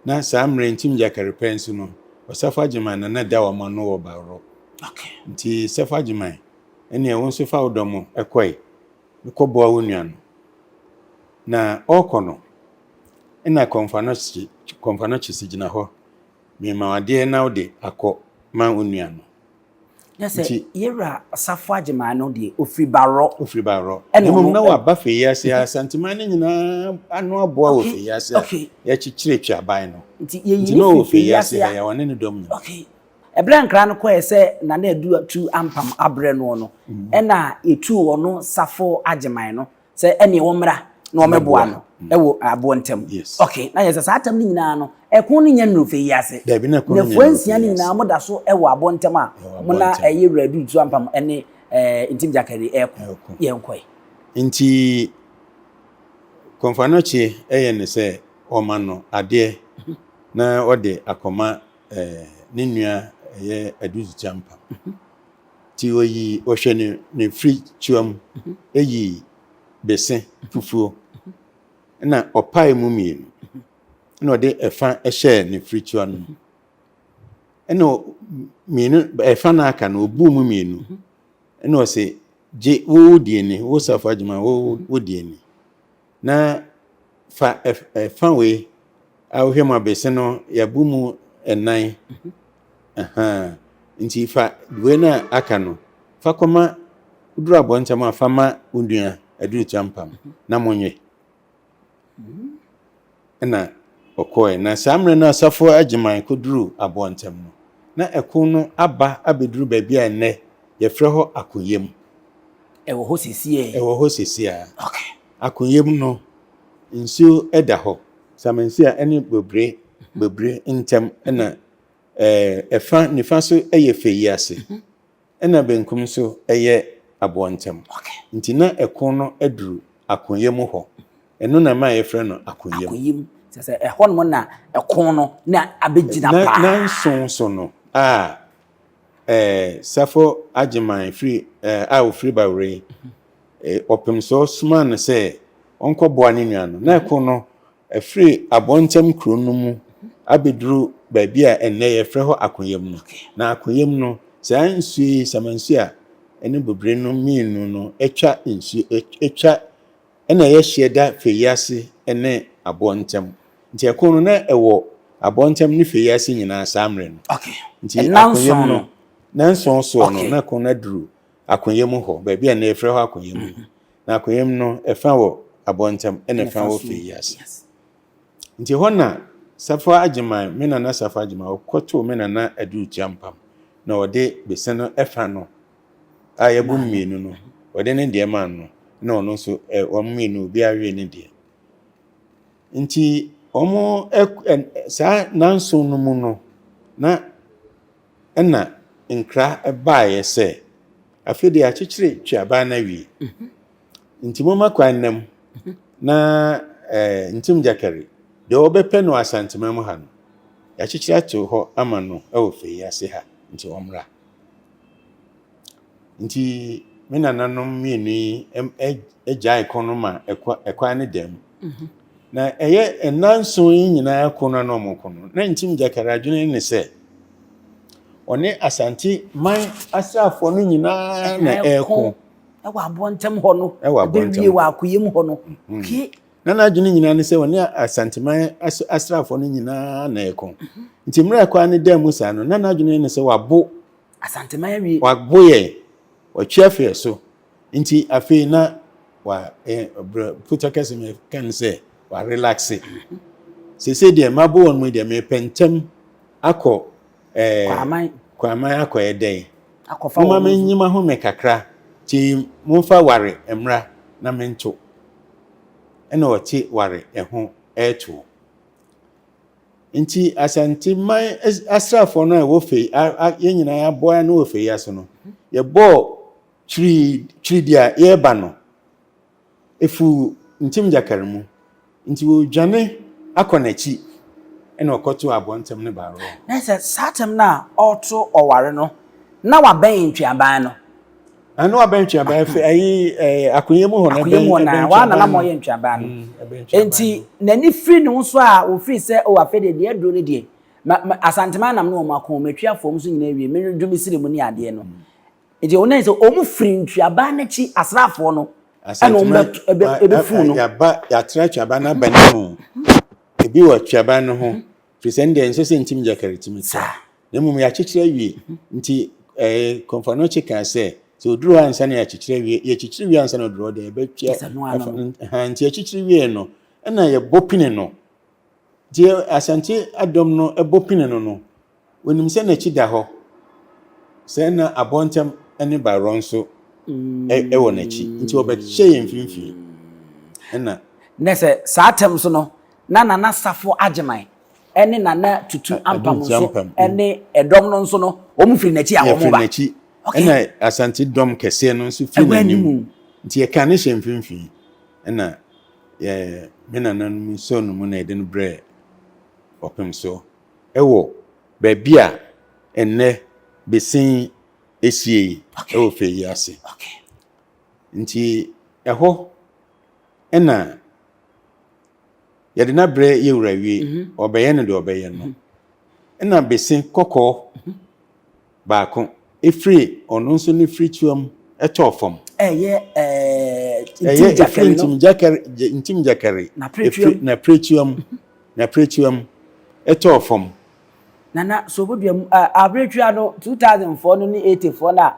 na saa mmerɛ Ntim Gyakari pɛ nso no, Ɔsafo Agyeman na na ɛda wɔn ano wɔ Baworɔ. Nti Safo Agyeman, ɛneɛ wo nso fa wo dɔm kɔe, kɔboa wo nua no. Na ɔrekɔ no, ɛna Kɔmfoanɔkye Kɔmfoanɔkye se gyina hɔ, mema wo adeɛ na wode akɔ ma wo nua no. Na sɛ yɛwura Ɔsafo Agyeman no deɛ, ɔfiri Baworɔ. Ɔfiri Baworɔ. Na mmom na waba Feyiase a, Asanteman no nyinaa ano aboa wɔ Feyiase a yɛkyekyere Tweaban no. Nti yɛyi no firi Feyiase ha, ɔne ne dɔm nyinaa. Ɛberɛ a nkra no kɔɛ sɛ Nana Adu tu ampam abrɛ noɔ no, ɛna yɛtuu ɔno Safo Agyeman no sɛ ɛneɛ wɔmmra na wɔmmɛboa no ɛwɔ aboɔ ntam. Ok, na yɛ sɛ saa tam no nyinaa no, ɛko no nyɛ nnuru fɛ yi ase. Dabi, na ɛko no nyɛ Nnafua nnuru nsia fɛ no yi ase. nyinaa mo da so ɛwɔ aboɔ ntam a Ɛwɔ mo aboɔ na ntam. ɛyɛ Wura Adu tu ampam ɛne ɛɛ Ntim Gyakari ɛɛko. Ɛɛko. Yɛnkɔe. Nti Kɔmfoanɔkye yɛ no sɛ ɔma no adeɛ na ɔde akɔma ne nua ɛyɛ Aduzukyampa. Nti ɔyi ɔhwɛ ne ne firi kyiwa mu yi bese fufuo na ɔpae mu mmienu na ɔde ɛfa hyɛɛ ne firi kyiwa no mu. Ɛna mmienu ɛfa no aka no ɔbuu mu mmienu ɛna ɔse gye wo deɛ ni, wo Safo Agyeman wo wo deɛ ni. Na fa ɛfa wei a wohwɛ mu abese no yɛabu mu ɛnan. Ahaa. Nti fa wei no a aka no fa kɔma woduru abɔntam a fa ma wo nua Aduru Kyampam na monwe. Ɛna ɔkɔe. Na saa mmerɛ no Asafo Agyeman kɔduruu Aboɔntɛm no, na ɛko no aba abɛduru baabi a ɛnnɛ yɛfrɛ hɔ Akoyam. Ɛwɔ hɔ seesei? Ɛwɔ hɔ seesei ara. Okay. Akoyam no, nsuo da hɔ. Samansia ne Bobre, Bobre ntam na ɛfa nifa so yɛ Fɛ yi ase. Ɛna benkum nso yɛ Aboɔntɛm. Nti na ɛko no aduru Akoyam hɔ. Ɛno na ɛma yɛfrɛ no Akoyam. Akoyam. Kyerɛ sɛ ɛhɔnom na ɛko no na abɛgyina paa. Nanson so no a Safo Agyeman firi a ɔfiri Bawere Ɔpemsoɔ somaa no sɛ ɔnkɔboa ne nua no. Na ɛko no afiri Aboɔntɛm kuro no mu abɛduru baabi a ɛnnɛ yɛfrɛ hɔ Akoyam no. Na Akoyam no, saa nsuo yi, Samansuo a ɛne Bobire no mmienu no atwa nsuo, atwa ɛna ɛyɛ hyeɛ da Feyiase ne Aboɔntɛm. Nti ɛko no na ɛwɔ Aboɔntɛm ne Feyiase nyinaa saa mmerɛ no. Nti Akoyam no, nanson soɔ no, na ɛko no aduru Akoyam hɔ, baabi a nnɛ yɛfrɛ hɔ Akoyam no. Na Akoyam no, ɛfa wɔ Aboɔntɛm ɛna ɛfa wɔ Feyiase. Nti hɔ na Safo Agyeman, me nana Safo Agyeman, ɔkɔtoo me nana Aduru Kyampam na ɔde bese no ɛfa no a yɛabom mmienu no, ɔde ne deɛ maa no na ɔno nso wɔn mmienu obiara wee ne deɛ. Nti wɔn saa nanson no mu no, na ɛna nkra baeɛ sɛ afei deɛ yɛakyekyere Tweaban no awie. Nti momma kwan nna mu na Ntim Gyakari, deɛ ɔbɛpɛ no Asantema mu ha no, yɛakyekyere ato hɔ ama no wɔ fɛ yi ase ha, nti ɔmmra. Nti me nananom mmienu yi gyae ko no ma ɛkwan no da mu. Na ɛyɛ nnanson yi nyinaa ko no na wɔko no, na Ntim Gyakari adwene ne sɛ ɔne Asante man asraafoɔ no nyinaa na ɛreko. Ɛwɔ aboɔ ntam hɔ no. Ɛwɔ aboɔ ntam. Ɛbɛwie wɔ akoyam hɔ no. Okay. Na n'adwene nyinaa ne sɛ ɔne Asanteman asraafoɔ no nyinaa na ɛko. Nti mmerɛ kwan no da mu saa no, na n'adwene ne sɛ wabo Asanteman awie. Wabo yɛn, watwi afi yɛn so. Nti afei na wa brɛ putɔ kɛse mi ka no sɛ wa relaxe. Sese deɛ mabo wɔn mu deɛ mepɛ ntɛm akɔ Kwaman. Kwaman akɔyɛ dɛn? Akɔfa Momma wɔn menyi m'ahome kakra, nti momfa ware mmra na mento. Ɛna ɔte ware ho ɛretoɔ. Nti Asanteman asraafoɔ no a ɛwɔ fei, yɛn nyinaa yɛaboa ano wɔ fei ase no, yɛbɔɔ twiri twiridi a yɛreba no, ɛfuu Ntim Gyakari mu. Nti ɔredwane akɔ n'akyi ɛna ɔkɔtoo Aboɔntɛm ne Baworɔ. Na sɛ saa tɛm no a ɔreto ɔware no, na wabɛn ntweaban no. Na na wabɛn ntweaban fɛ ayi ɛɛ akoyɛ mu hɔ no. Akoyɛ mu hɔ na waa na na mo yɛ ntweaban no. Nti n'ani firi ne ho so a ofiri sɛ o afei deɛ deɛ aduro no deɛ ma ma Asanteman nam ne wɔn ako matwi afɔm so nyinaa wie medwo me siri mu ne adeɛ no. Nti wɔn nan sɛ wɔn firi ntweaban n'akyi asraafoɔ no ɛna wɔn bɛ ɛbɛ ɛbɛfu no. Yaba yɛatra tweaban no aba ne ho. Ebi wɔ tweaban no ho firi sɛ ne deɛ nsɛ sɛ ntim gyakari tumi tra. Na mmom yɛakyekyere awie. Nti ɛɛ Kɔmfoanokye kaa sɛ, sɛ ɔduru hɔ ansa na yɛakyekyere awie, yɛkyekyere wie ansa na ɔduru hɔ deɛ yɛbɛtwa afa ha. Nti yɛkyekyere wie no, ɛna yɛbɔ pini no. Nti Asante adɔm no bɔ pini no no, wɔnim sɛ n'akyi da hɔ. Sɛ na Abɔntɛm ne Baworɔ nso wɔ n'akyi, nti wɔbɛhyɛ yɛn mfimfini. Ɛna. Ne sɛ saa tɛm so no, na Nana Safo Agyeman ne Nana Tutu Ampam nso ne ɛdɔm no nso no, wɔn firi n'akyi a wɔn ba. Yɛfiri n'akyi. Ɛna Asante dɔm kɛseɛ no nso firi n'anim. Nti yɛka ne hyɛ mfimfini. Ɛna yɛ me nananom sɔɔ no mu na yɛde no brɛɛ ɔpem so wɔ baabi a ɛnnɛ Besin esie yi wɔ fɛ yi ase. Nti ɛhɔ ɛna yɛde no abrɛ yɛ wura wie, ɔbɛyɛ no deɛ ɔbɛyɛ no. Ɛna bese kɔkɔɔ baako ɛfiri ɔno nso ne firitua mu ɛtɔɔ fam. Ɛyɛ ɛɛ Ɛyɛ ɛfiri ntimgyakari ntimgyakari ɛfiri n'apiretua mu n'apiretua mu ɛtɔɔ fam. Nana so bodua mu apiretua no 2000 foɔ no ne 80 foɔ no a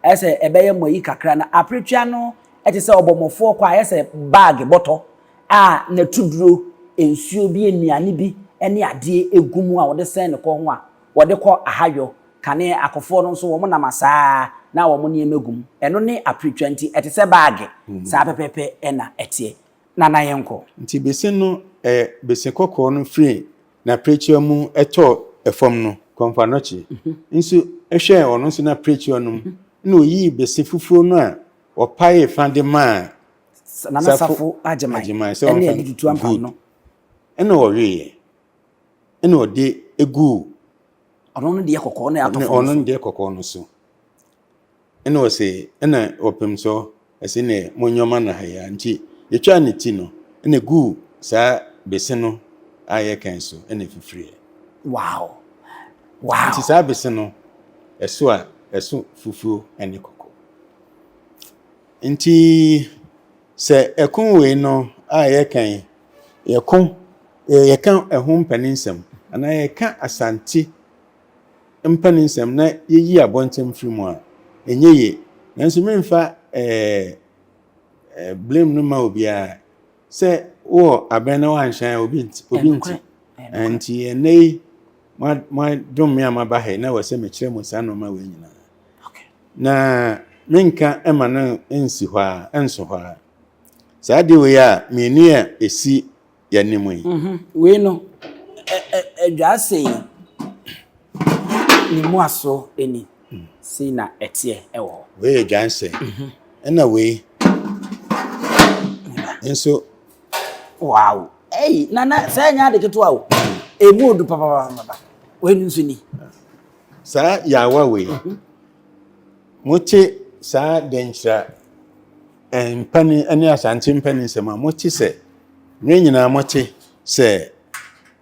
ɛsɛ ɛbɛyɛ mo ayi kakra na apiretua no ɛte sɛ ɔbɔmmɔfoɔ kɔ a ɛyɛ sɛ bag bɔtɔ a n'atuduro, nsuo bi, nnuane bi ne adeɛ gu mu a wɔde sɛn ne kɔn ho a wɔde kɔ ahayɔ. Kane akofoɔ no nso wɔn nam asaa na wɔn nneɛma gu mu. Ɛno ne apiritwa nti ɛte sɛ baage. Saa pɛpɛɛpɛ na ɛteɛ. Nana yɛnkɔ. Nti bese no ɛ bese kɔkɔɔ no firi n'apirekyia mu tɔɔ fam no, Kɔmfoanɔkye nso hwɛɛ ɔno nso n'apirekyia no mu na ɔyii bese fufuo no a ɔpaee fa de maa Nana Safo Agyeman sɛ ɛne ɔmfa ɛde tutu ampam good no. Ɛna ɔweeɛ ɛna ɔde guu Ɔno no deɛ kɔkɔɔ no atɔ fam ɔno so. no deɛ kɔkɔɔ no so. Ɛna ɔse ɛna ɔpem sɛ ɛse ne monyɔma no ha yi ara nti yɛtwaa ne ti no ɛna guu saa bese no a yɛkan so ɛna ɛfifiriɛ. Wow! Wow! Nti saa bese no ɛso a ɛso fufuo ɛne kɔkɔɔ. Nti sɛ ɛko wei no a yɛka yi, yɛko, yɛka ɛho mpaninsɛm anaa yɛka Asante mpaninsɛm na yɛyi abɔntɛm firi mu a, ɛnyɛ yie. Nanso memfa ɛɛ blame no ma obiara sɛ wowɔ abɛn na woanhyɛn a obi nti. Obi nti. Nti ɛnnɛ yi moadom me a maba ha yi na wɔ sɛ mekyerɛ mo saa nneɛma wei nyinaa. Na menka mma no nsi hɔ ara, ɛnso hɔ ara. Saa adeɛ wei a mmienu a ɛsi yɛn anim yi. Mhm, wei no, adwaa sei, ne mmuaso ni, sei na ɛteɛ wɔ hɔ. Wei yɛ dwansɛn, mhm. ɛna wei nso. Wow, ei, nana, sɛ ɛnyɛ ade ketewa o, emu odu papapapa, wei no nso ni. Saa yaawa wei, mote saa Denkyira mpanin ne Asante mpanin nsɛm a, mote sɛ, mmerɛ nyinaa mote sɛ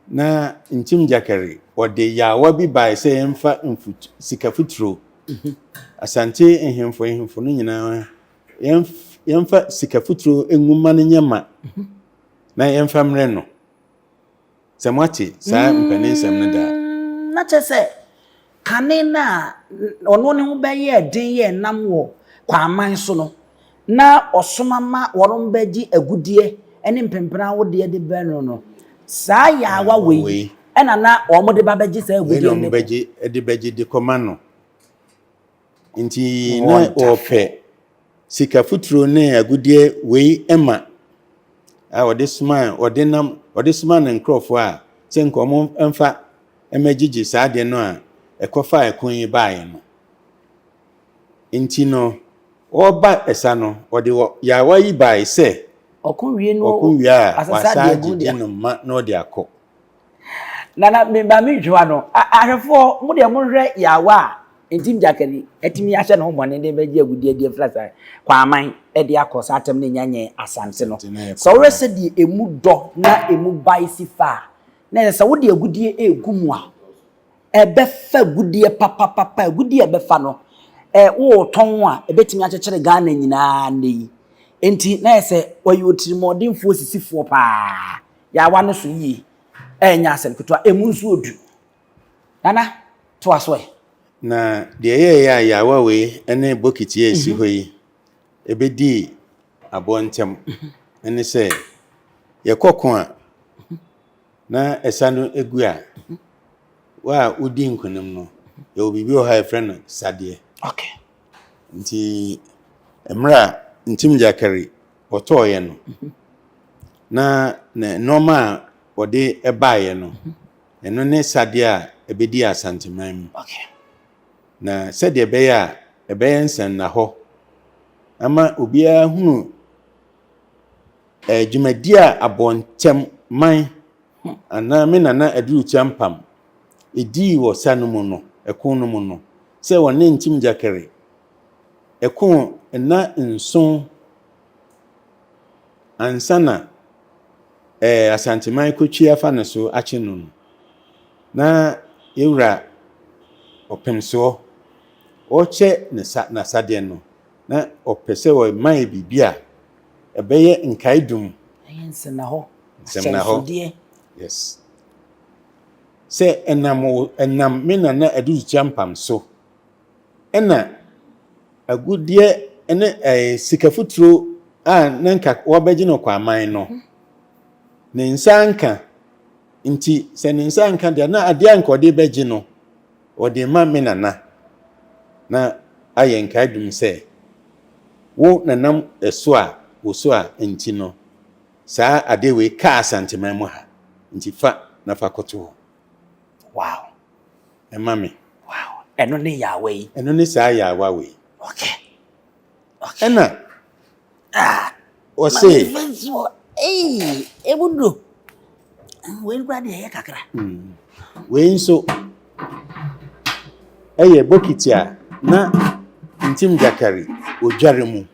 na Ntim Gyakari wɔde yaawa bi bae sɛ yɛmfa mfut sika futuro. Asante nhemfo nhemfo no nyinaa yɛmfa sika futuro ngu ma no nyɛ ma na yɛmfa mmerɛ no. Sɛ moate saa mpaninsɛm no da a. Mm, na kyerɛ sɛ, kane no a ɔno ne ho bɛyɛɛ den yɛɛ nam wɔ kwaman so no, na ɔsoma ma wɔnom bɛgye agudeɛ ne mpempena awodeɛ de brɛ no no, saa yaawa wei ɛna na wɔn de ba bɛgye saa Wei na agudeɛ no wɔn de kɔ. bɛgye de bɛgye de kɔma no. Nti na wɔpɛ sika futuro ne agudeɛ wei ma a ɔde soma ɔde nam ɔde soma ne nkurɔfoɔ a sɛ nka wɔn mfa mmɛgyegye saa adeɛ no a ɛkɔfa ɛko yi baeɛ no. Nti no ɔreba ɛsa no ɔde yaawa yi bae sɛ ɔko wie no ɔko wie a wasa agyegye no ma na ɔde akɔ. Nana me ma me nhwɛ ano ahwɛfoɔ mo deɛ monhwɛ yaawa a Ntim Gyakari atumi ahyɛ ne ho bɔne de bɛgye agudeɛ de afiri asa Kwaman de akɔ saa atɛm no nya nyɛ Asante no. Sɛ wohwɛ sɛdeɛ ɛmu dɔ na ɛmu bae si fa a, na ɛsɛ sɛ wode agudeɛ regu mu a, ɛbɛfa agudeɛ papapapa. Agudeɛ a ɛbɛfa no, ɛ woretɔn a, ɛbɛtumi akyekyere Ghana nyinaa nnɛ yi. Enti na ɛyɛ sɛ ɔyɛ otirimuɔdenfoɔ sisifoɔ paa. Yaawa no so yie. Ɛnyɛ asɛm ketewa. Ɛmu nso ɔdu. Nana, toa so ɛ. Na deɛ ɛyɛeɛ a yaawa wei ne bokiti a ɛsi hɔ yi ɛbɛdii aboɔ ntam ne sɛ, yɛkɔ ko a, na ɛsa no gu a, wo a wodi nkonim no, Yɛwɔ biribi wɔ ha a yɛfrɛ no sadeɛ. Okay. Nti mmerɛ a Ntim Gyakari wɔtɔɔeɛ no, na ne nneɛma a wɔde baeɛ no, ɛno ne sadeɛ a ɛbɛdii Asanteman mu. Okay. Na sɛdeɛ ɛbɛyɛ a ɛbɛyɛ nsɛnnahɔ ama obiara hunu eh, dwumadie a abɔntɛm man anaa me nana Adurutia Mpam dii wɔ sa no mu no, ɛko no mu no, sɛ wɔne Ntim Gyakari ɛko nna nson ansa na eh, Asanteman kɔtwi afa ne so akye no no, na yɛwura ɔpemsoɔ ɔrekyɛ ne sa n'asadeɛ no, na ɔpɛ sɛ ɔma yɛ biribi a ɛbɛyɛ nkaedum. Ɛyɛ nsɛnnahɔ. Nsɛnnahɔ. Ahyɛnsodeɛ. Yes. Sɛ ɛnam wo ɛnam me nana Aduzutia Mpam so ɛna agudeɛ ne ɛɛ sikafuturo a na nka wɔbɛgye no kwaman no ne nsa anka nti sɛ ne nsa anka deɛ na adeɛ a nka ɔde bɛgye no ɔde ma me nana na ayɛ nkaedum sɛ wo nanam ɛso a wo so a nti no saa adeɛ wei kaa Asanteman mu ha nti fa na fa kɔto hɔ. Wow. Ɛma me. Wow. Ɛno ne yaawa yi. Ɛno ne saa yaawa wei. Okay. Okay. Ɛna ah, ɔse. Maame Ee, emu duro. Wei kura deɛ ɛyɛ kakra. Wei nso ɛyɛ bokiti a na Ntim Gyakari odware mu.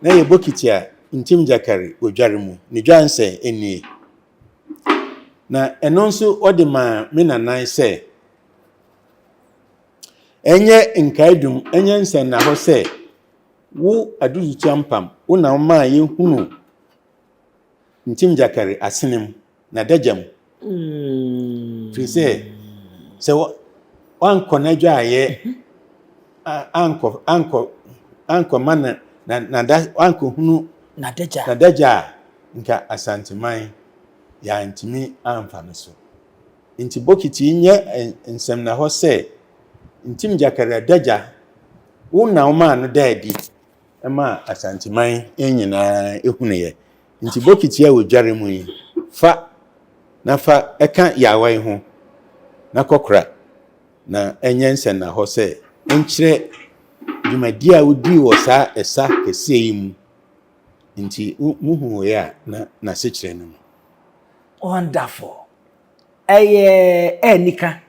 Na ɛyɛ bokiti a Ntim Gyakari odware mu. Ne dwansɛn nie. Na ɛno nso ɔde maa me nanan sɛ ɛnyɛ nkaedum, ɛnyɛ nsɛnnahɔ sɛ wo Aduzutia Mpam, wo na womaa yɛhunu Ntim Gyakari asene mu, n'adagya mu. Firi sɛ, sɛ wankɔ n'adwaeɛ, ankɔ, ankɔ, ankɔma na, na, nada, wankɔhunu n'adagya n'adagya a, nka Asanteman yɛantumi amfa no so. Nti bokiti yi nyɛ nsɛmnahɔ sɛ Ntim Gyakari adagya, wo na womaa no daa adi maa Asanteman nyinaa hunuiɛ. Nti bokiti a wɔdware mu yi, fa na fa ka yaawa yi ho na kɔkora, na ɛnyɛ nsɛnnahɔ sɛ ɛnkyerɛ dwumadie a wodii wɔ saa ɛsa kɛseɛ yi mu. Nti muhu wei a, na n'asekyerɛ no no. Wonderful. Ɛyɛ anika.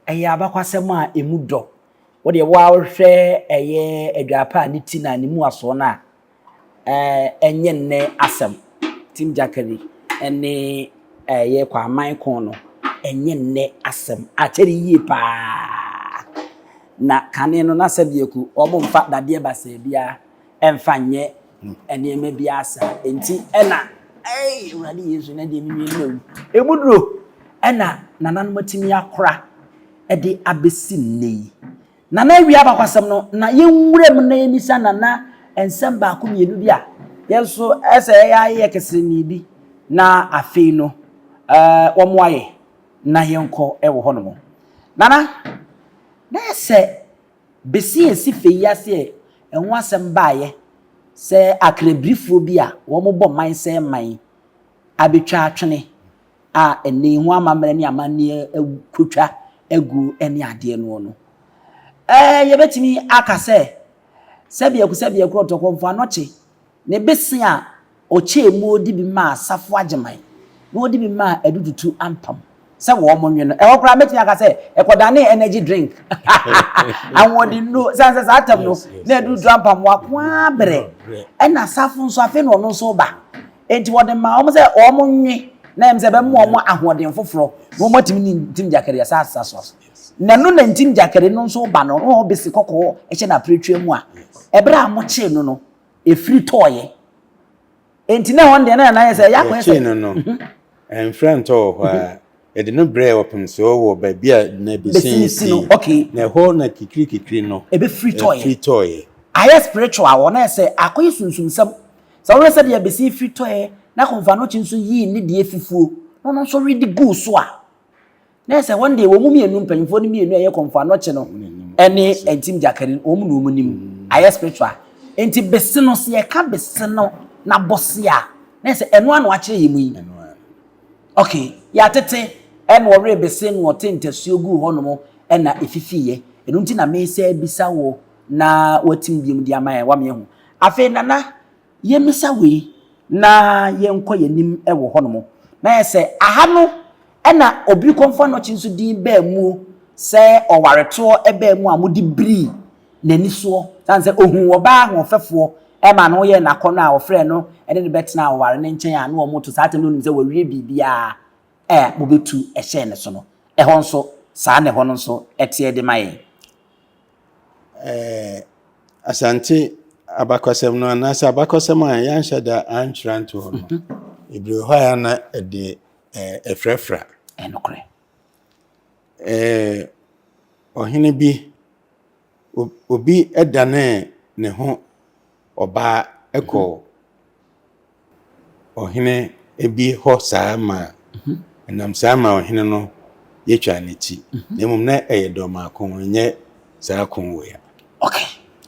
Ɛyɛ abakwasɛm a emu dɔ. Wo deɛ wo ara wohwɛ ɛyɛ adwaapa a ne ti na ne mu asoɔ no a, ɛnyɛ nnɛ asɛm. Team Gyakari ne ɛyɛ Kwaman ko no, ɛnyɛ nnɛ asɛm. Akyɛre yie paa. Na kane no na sɛdeɛ wɔn mfa dadeɛ basaa biara ɛmfa nyɛ nneɛma biara saa. Enti ɛna, ei, Awurade Yesu, na deɛ menwie no awu. Emu duro ɛna nananom atumi akora de abɛsi nnɛ yi. Nana awie abakwasɛm no, na yɛnwura mu na yɛmmisa Nana nsɛm baako mmienu bi a yɛn nso ɛsɛ yɛyɛ ayɛ keserenee bi na afei no ɛɛ wɔn ayɛ na yɛnkɔ wɔ hɔnom. Nana, na yɛ sɛ Besi esi fɛ yi ase ɛ, ɛho asɛm baeɛ sɛ akrabirifoɔ bi a wɔbɔ man sɛe man abɛtwa atwene a ɛnnɛ yi ho amammerɛ ne amanneɛ akɔtwa aguo ne adeɛ noɔ no. Ɛɛ, yɛbɛtumi aka sɛ, sɛbiako sɛbiako ɔtɔkɔmfo anɔkye Ne bese a ɔkyɛɛ mu ɔde bi maa Safo Agyeman na ɔde bi maa Adututu Ampam sɛ wɔn nwe no. Ɛhɔ koraa mɛtumi aka sɛ ɛkɔdanee energy drink, ahoɔdennuro, sane sɛ saa tam no na Adututu Ampam wako ara brɛ, ɛna Safo nso afei na ɔno nso reba. Enti wɔde maa wɔn sɛ wɔn nwe na ɛm sɛ ɛbɛma wɔn ahoɔden foforɔ na wɔn atumi ne Ntim Gyakari asa asa so. Na ɛno na Ntim Gyakari no nso reba no, na ɔwɔ bese kɔkɔɔ hyɛ n'apiretwa mu a, ɛberɛ a wɔkyee no no, Ɛfiri tɔeɛ. Enti na ɛhɔ no deɛ na na ayɛ sɛ ɛyɛ akɔyɛ sɛ. Yɛkyee no no, ɛmfra ntɔ wɔ hɔ ara. Yɛde no brɛɛ ɔpemsoɔ wɔ baabi a na bɛsin si no. Okay. Na ɛhɔ na kikirikikiri no. Ɛbɛfiri tɔeɛ. Ɛfiri tɔeɛ. Ayɛ spiritual hɔ na ayɛ sɛ akɔyɛ sunsumsɛm. Sɛ wohwɛ sɛdeɛ bɛsin firi tɔeɛ na Komfo Anokye nso yii ne deɛ fufuo na ɔno nso redi guu so a. Na ɛsɛ wɔn deɛ wɔn mu mmienu mpanyinfoɔ no mmienu a ɛyɛ kɔmfo anɔkye no ɛne ntim gyakari no wɔn na wɔn nim ayɛ spiritual nti bese no sɛ yɛka bese no na bɔse a na ɛsɛ ɛno ano akyerɛ yɛ mu yi okay yɛatete ɛna ɔwe bese na ɔte ntasuo gu hɔnom ɛna efifiiɛ ɛno nti na mesɛ bisa wɔ na watim biom de ama yɛn wama yɛn ho afei nana Yɛmmisa wei na yɛnkɔ yɛn anim wɔ hɔnom. Na yɛ sɛ aha no na Obiri Kɔmfo Anɔkye nso din baa mu sɛ ɔwaretoɔ baa mu a wɔde birii n'ani soɔ. Sane sɛ ohuu ɔbaa ahoɔfɛfoɔ ma no yɛɛ n'akɔnnɔ a ɔfrɛɛ no ne no bɛtenaa ɔware no nkyɛn a na wɔto saa atɛm no ɔnim sɛ wawie biribiara a wɔbɛtu hyɛɛ ne so no. Ɛhɔ nso saa na ɛhɔ no nso teɛ de ma yɛn. Ɛɛ Asante abakɔsɛm no anaasɛ abakɔsɛm a yɛanhyɛ da antwerɛ anto hɔ no, bebree wɔ hɔ a na ɛde ɛfrafra. Ɛnokorɛ. Ɛɛ ɔhene bi, obi danee ne ho ɔbaa kɔɔ ɔhene bi hɔ saa ma ɛnam saa ma ɔhene no yɛtwaa ne ti. Na mmom na ɛyɛ dɔmaako, ɛnyɛ saa ko wei a. Okay.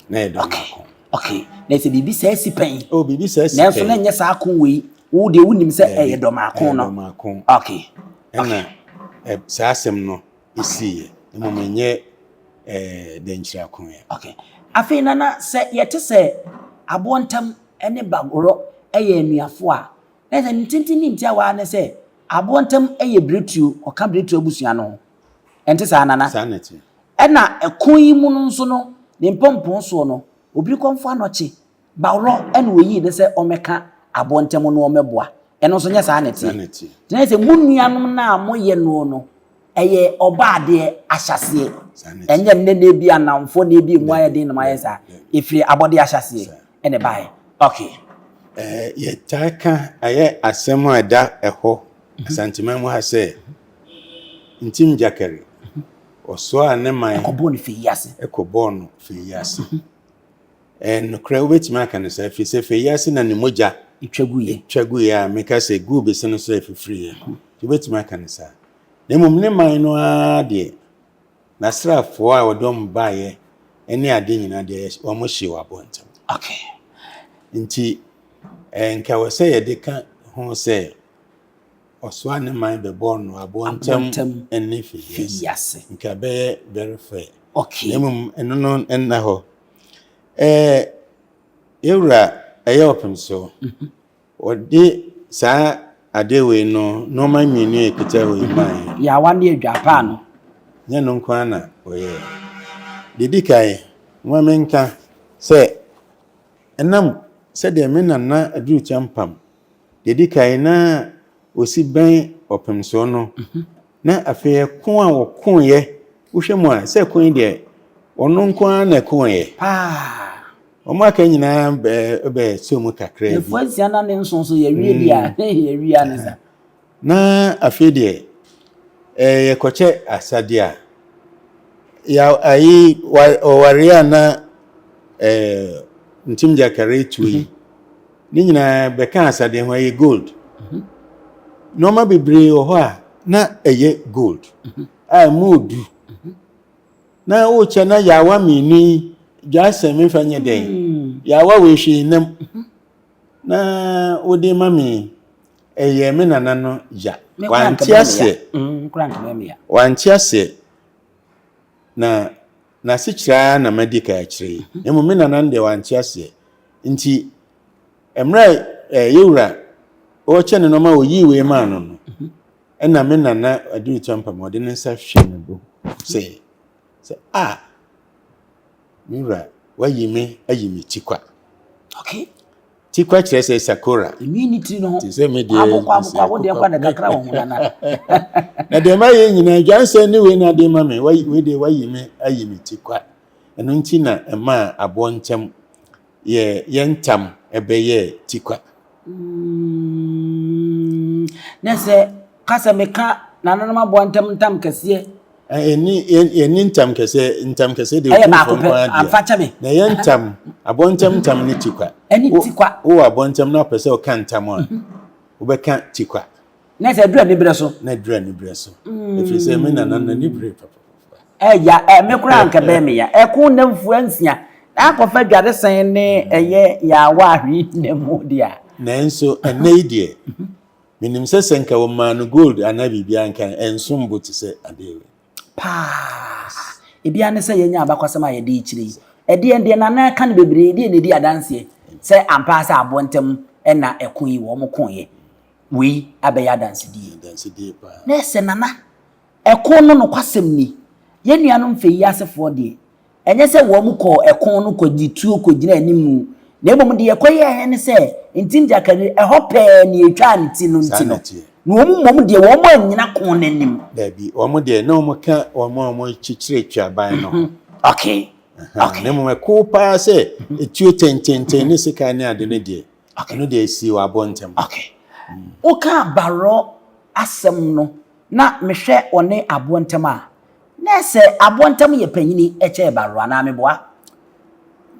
Na ɛyɛ dɔmaako. Okay. Na sɛ biribi saa si pɛn. Oh, biribi saa si pɛn. Nanso na ɛnyɛ saa ko wei. Wo deɛ wonim sɛ ɛyɛ dɔmaako no. Ɛyɛ dɔmaako. Okay. Ɛna saa asɛm no esiiɛ. Mmom ɛnyɛ dɛnkyira ko yɛ. Okay. Afei nana sɛ yɛte sɛ aboɔ ntam ne Bagorɔ yɛ anuafo a, na sɛ ne tenten ne ntiawa ara ne sɛ aboɔ ntam yɛ Biretuo, ɔka Biretuo abusua no ho. Ɛnte saa Nana? Saa na ɛte. Ɛna ɛko yi mu no nso no, ne mpɔmpɔn soɔ no, Obirikɔmfo Anɔkye, Baworɔ na ɔyii no sɛ ɔmmɛka aboɔ ntam no ɔmmɛboa. Ɛno nso nyɛ saa na ɛteɛ. Saa na ɛteɛ. Nti na sɛ mo nuanom no a moyɛ noɔ no, ɛyɛ ɔbɔadeɛ ahyɛaseɛ. Ɛnyɛ nnɛ na ebi anamfoɔ na ebi emu ayɛ den na moayɛ saa. Ɛfiri abɔdeɛ ahyɛaseɛ ɛna ɛbaeɛ. Okay. Ɛɛ yɛtaa ka ɛyɛ asɛm a ɛda ɛhɔ Asanteman mu ha sɛ Ntim Gyakari ɔsoaa ne man ɛkɔbɔɔ no fɛ yi ase. Ɛkɔbɔɔ no fɛ yi ase. Ɛyɛ nokorɛ, wobɛtumi aka no saa, ɛfiri sɛ fɛ yi ase na ne mogya twa guiɛ. Twa guiɛ a meka sɛ guu bese no so a ɛfifiriiɛ no. Nti wobɛtumi aka no saa. Na mmom ne man no ara deɛ, n'asraafoɔ a wɔde wɔn baeɛ ne adeɛ nyinaa deɛ, wɔn hyee wɔ abɔnten. Okay. Nti, nka wɔ sɛ yɛde ka ho sɛ ɔsoa ne man bɛbɔɔ no aboɔ ntam ne fɛ yi ase. Nka ɛbɛyɛ very fair. Okay. Na mmom ɛno no nna hɔ. Ɛɛ yɛwura ɛyɛ ɔpem so. Mhm. Ɔde saa adeɛ wei no nneɛma mmienu a ɛkuta wei mhm. mae. Yaawa ne adwapaa no. Nyɛ no nko ara na ɔyɛɛ. Deɛ di kan, ma menka sɛ ɛnam sɛdeɛ me nana Aduru Kyampam deɛ di kan na ɔsi bɛn ɔpem so no, mhm. Na afei ɛko a wɔkoeɛ, wohwɛ mu a, sɛ ɛko yi deɛ, ɔno nko ara na ɛkoeɛ. Paa. Wɔn aka nyinaa bɛ bɛsɔ mu kakra bi. Nfua nsia na ne nson so yɛwie deɛ a, yɛwie a ne sa. Na afei deɛ, ɛɛ yɛkɔkyɛ asadeɛ a, ya ayi ɔwareɛ a na ɛɛ Ntim Gyakare tuo yi. Ne nyinaa bɛka asadeɛ ho, ɛyɛ gold. Nneɛma bebree wɔ hɔ a na ɛyɛ gold a ɛmu odu. Na wokyɛ na yaawa mmienu yi dwa sɛ memfa nyɛ dɛn. Yaawa wei hwee nam. Na wode ma me ɛyɛ me nana no ya. Wante aseɛ. Wante aseɛ. Na n'asekyerɛ ara na madi kan akyerɛ yi. Na mmom me nana no deɛ wante aseɛ. Nti mmerɛ a yɛwura ɔrekyɛ ne nneɛma a ɔyii wei maa no no, ɛna me nana Aduru Kyampam ɔde ne nsa hwɛ ne bo sɛ sɛ a me wura wayi me ayi me tikwa. Okay. Tikwa kyerɛ sɛ sakora. Enwi ne tiri no ho. Te sɛ me deɛ. Kwabo kwabo kwabo deɛ kwa na kakra wɔ ho nana. Na deɛ ma yɛ nyinaa dwansɛn ne wei na ade ma me. Wei deɛ wayi me ayi me tikwa. Ɛno nti na ɛmaa aboɔ ntam yɛ yɛn ntam ɛbɛyɛɛ tikwa. Mm, na sɛ ka sɛ meka nananom aboa ntam ntam kɛseɛ. Ɛni yɛni ntam kɛseɛ ntam kɛseɛ deɛ ɛyɛ baako pɛ amfa kyɛ me. Na ɛyɛ ntam aboɔ ntam ntam ne tikwa. Ɛne tikwa. Wowɔ aboɔ ntam na wopɛ sɛ ɔka ntam a wobɛka tikwa. Na sɛ ɛduru aniberɛ so. Na ɛduru aniberɛ so. Ɛfiri sɛ me nana n'ani bere papapapa. Ɛya ɛ me koraa anka bɛyɛ me ya. Ɛko nna mfua nsia na akɔfa dwaresɛn ne ɛyɛ yaawa ahwee nna mu deɛ a. Nanso ɛnnɛ yi deɛ, menim sɛ sɛ nka wɔmaa no gold anaa biribi a anka ɛnsom bo te sɛ adeɛ wei. Paa. Ebi ara ne sɛ yɛanya abakwasɛm a yɛde rekyerɛ yi. Ɛdeɛn deɛ Nana ka no bebree, ɛdeɛn na ɛdi adanseɛ sɛ ampa ara sɛ aboɔ ntam na ɛko yi wɔn koeɛ. Wei abɛyɛ adansedie. Adansedie paa. Na ɛsɛ Nana Ɛko no nokwasɛm ni, yɛn nuanom fɛ yi asefoɔ deɛ, ɛnyɛ sɛ wɔn kɔɔ ɛko no kɔgye tuo kɔgyinaa animu, na mmom deɛ ɛkɔyɛeɛ ne sɛ, Ntim Gyakari, ɛhɔ pɛɛ na yɛtwaa ne ti no Saa nti na no, ɛteɛ. na wɔn mmom deɛ wɔn annyina ko no anim. Dabi, wɔn deɛ na wɔka wɔn a wɔkyekyere tweaban no ho. Okay, Aha, okay. Na mmom ɛko paa sɛ etuo tententen ne sekan ne ade no deɛ, Okay. ɛno deɛ esii wɔ aboɔ ntam. Okay. Wokaa Barɔ asɛm no na mehwɛ ɔne aboɔ ntam a, na ɛsɛ aboɔ ntam yɛ panyini kyɛɛ Baroro anaa meboa?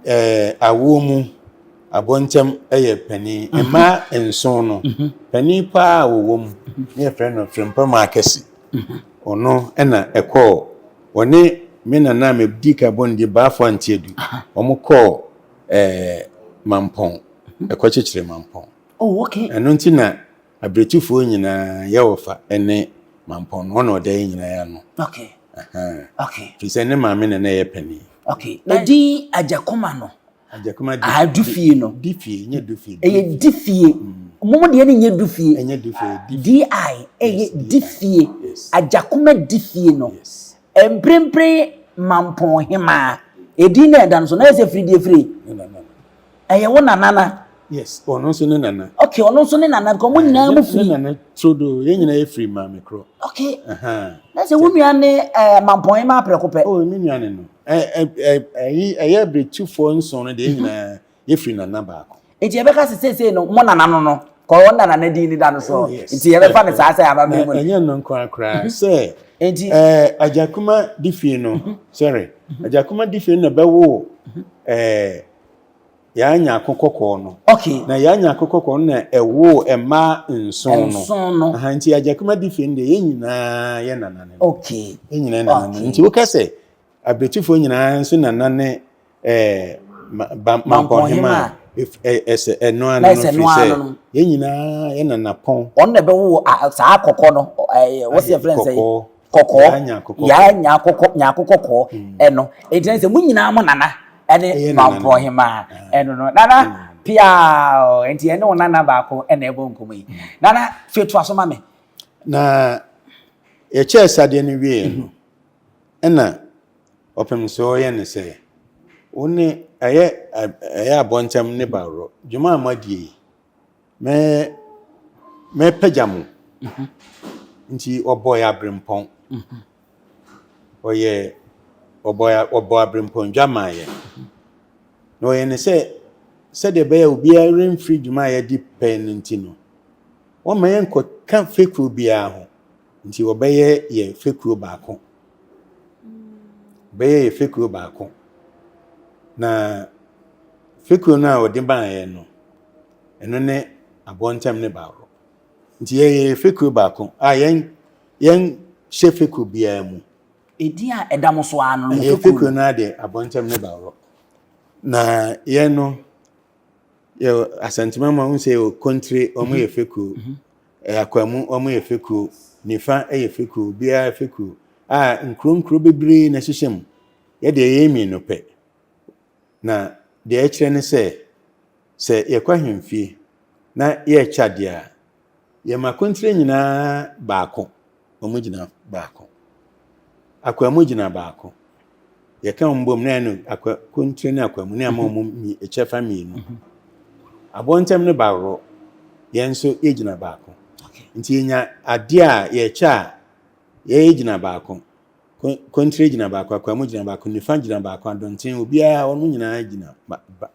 Ɛɛ, awoɔ mu, aboɔ ntam yɛ panin. Mmaa nson no, panin paa a wɔwɔ mu, na yɛfrɛ no Frimpam Akɛse. Ɔno na ɛkɔɔ, ɔne me nana a medi ka bɔ no din, Bafo Antiadu, wɔn kɔɔ ɛɛ Mampɔn, ɛkɔkyekyere Mampɔn. Oh, okay. Ɛno nti na Abiretufoɔ nyinaa yɛ wɔfa ne Mampɔn no, ɔna ɔda yɛn nyinaa ano. Okay. Okay. Firi sɛ ne maame na na ɛyɛ panin. Okay. Edin Agyakoma no. Agyakoma di. Ah, Dufie no. Difie, nyɛ Dufie. Ɛyɛ Difie. Mo mo deɛ no nyɛ Dufie. Ɛnyɛ Dufie, Difie. D-I, ɛyɛ Difie. Yes. Agyakoma Difie no. Yes. Mprempren Mampɔn Hemaa. Edin na ɛda no so, na ɛyɛ sɛ firi deɛ firi. Ne nana. Ɛyɛ wo nana na. Yes, ɔno nso ne nana. Okay, ɔno nso ne nana because mo nyinaa mo firi. Ne nana todo, yɛn nyinaa yɛ firi maame korɔ. Okay. Na sɛ wo nua ne ɛɛ mampɔn ma aprɛko pɛ. Oh, me nua ne no. Ɛ ɛ ɛyi ɛyɛ abiretufoɔ nson no deɛ yɛn nyinaa yɛ firi nana baako. Nti yɛbɛka sɛ seesei no mo nana no no kɔ wɔn nana no din ne da no so. Oh, yes. Nti yɛbɛfa no saa sɛ amammerɛ mu no. Ɛnyɛ no nko ara koraa sɛ. Nti. Ɛɛ Agyakuma Difie no, sorry, Agyakuma Difie no na bɛwoo ɛɛ. Yaa Nyarko Kɔkɔɔ no. Okay. Na Yaa Nyarko Kɔkɔɔ no na ɛwoo mmaa nson no. Nson no. Aha, nti Agyakuma Difie no deɛ yɛn nyinaa yɛ nana ne no. Okay. Yɛn nyinaa nana ne no. Nti woka sɛ Abiretufoɔ nyinaa nso nana ne ɛɛ Mampɔnhema a, ɛsɛ ɛno ano no firi sɛ yɛn nyinaa yɛ nana pɔn. Ɔno na ɛbɛwo saa kɔkɔ no, ɛɛ wɔsi ɛfrɛ no sɛ. Kɔkɔɔ. Kɔkɔɔ. Yaa Nyarko Nyarko kɔkɔɔ ɛno. Enti na sɛ mo nyinaa mo nana ɛne Mampɔn hemaa ɛno no. Nana piaa enti ɛne wo nana baako ɛna ɛbɔ nkɔmɔ yi. Nana fie toa so ma me. Na yɛkyɛɛ sadeɛ no wieɛ no, ɛna ɔpem sɛ ɔyɛ ne sɛ, wo ne ɛyɛ ɛyɛ abɔntɛm ne baworɔ, dwuma a moadie yi, Mɛ mɛpagya mo. Nti ɔbɔɔ yɛ aberempɔn. Ɔyɛ ɔbɔ ɔbɔ aberempɔn dwa maa yɛn. Na ɔyɛ ne sɛ sɛdeɛ ɛbɛyɛ obiara remfiri dwuma a yɛadi pɛn no nti no, wɔmma yɛnkɔka fekuo biara ho. Nti wɔbɛyɛ yɛ fekuo baako. Wɔbɛyɛ yɛ fekuo baako. Na fekuo no a wɔde maa yɛn no, ɛno ne aboɔ ne baako. Nti yɛyɛ fekuo baako a yɛn yɛn hyɛ fekuo biara mu. Edin a ɛda mo so ara no, mo Ɛyɛ fekuo fekuo no. no ara deɛ aboɔ ne baako. Na yɛn no yɛ Asantuma mu a wohu sɛ yɛwɔ Kontire, wɔn yɛ fekuo. Akwamu wɔn yɛ fekuo. Nifa yɛ fekuo, obiara fekuo. A nkuro nkuro bebree na ɛhyehyɛ mu. Yɛ deɛ yɛyɛ mmienu pɛ. Na deɛ ɛkyerɛ ne sɛ, sɛ yɛkɔ ahemfie na yɛrekyɛ adeɛ a, yɛma kontire nyinaa baako, wɔn gyina baako. Akwamu gyina baako. Yɛka wɔn bom na ɛno akwa kontire ne akwamu ne ama wɔn mi kyɛfa mmienu. Abɔntɛm ne baworɔ, yɛn nso yɛgyina baako. Nti yɛnya adeɛ a yɛkyɛ a, yɛgyina baako. Kontire gyina baako, Akwamu gyina baako, Nifa gyina baako, Adonten, obiara, wɔn nyinaa gyina ba, ba,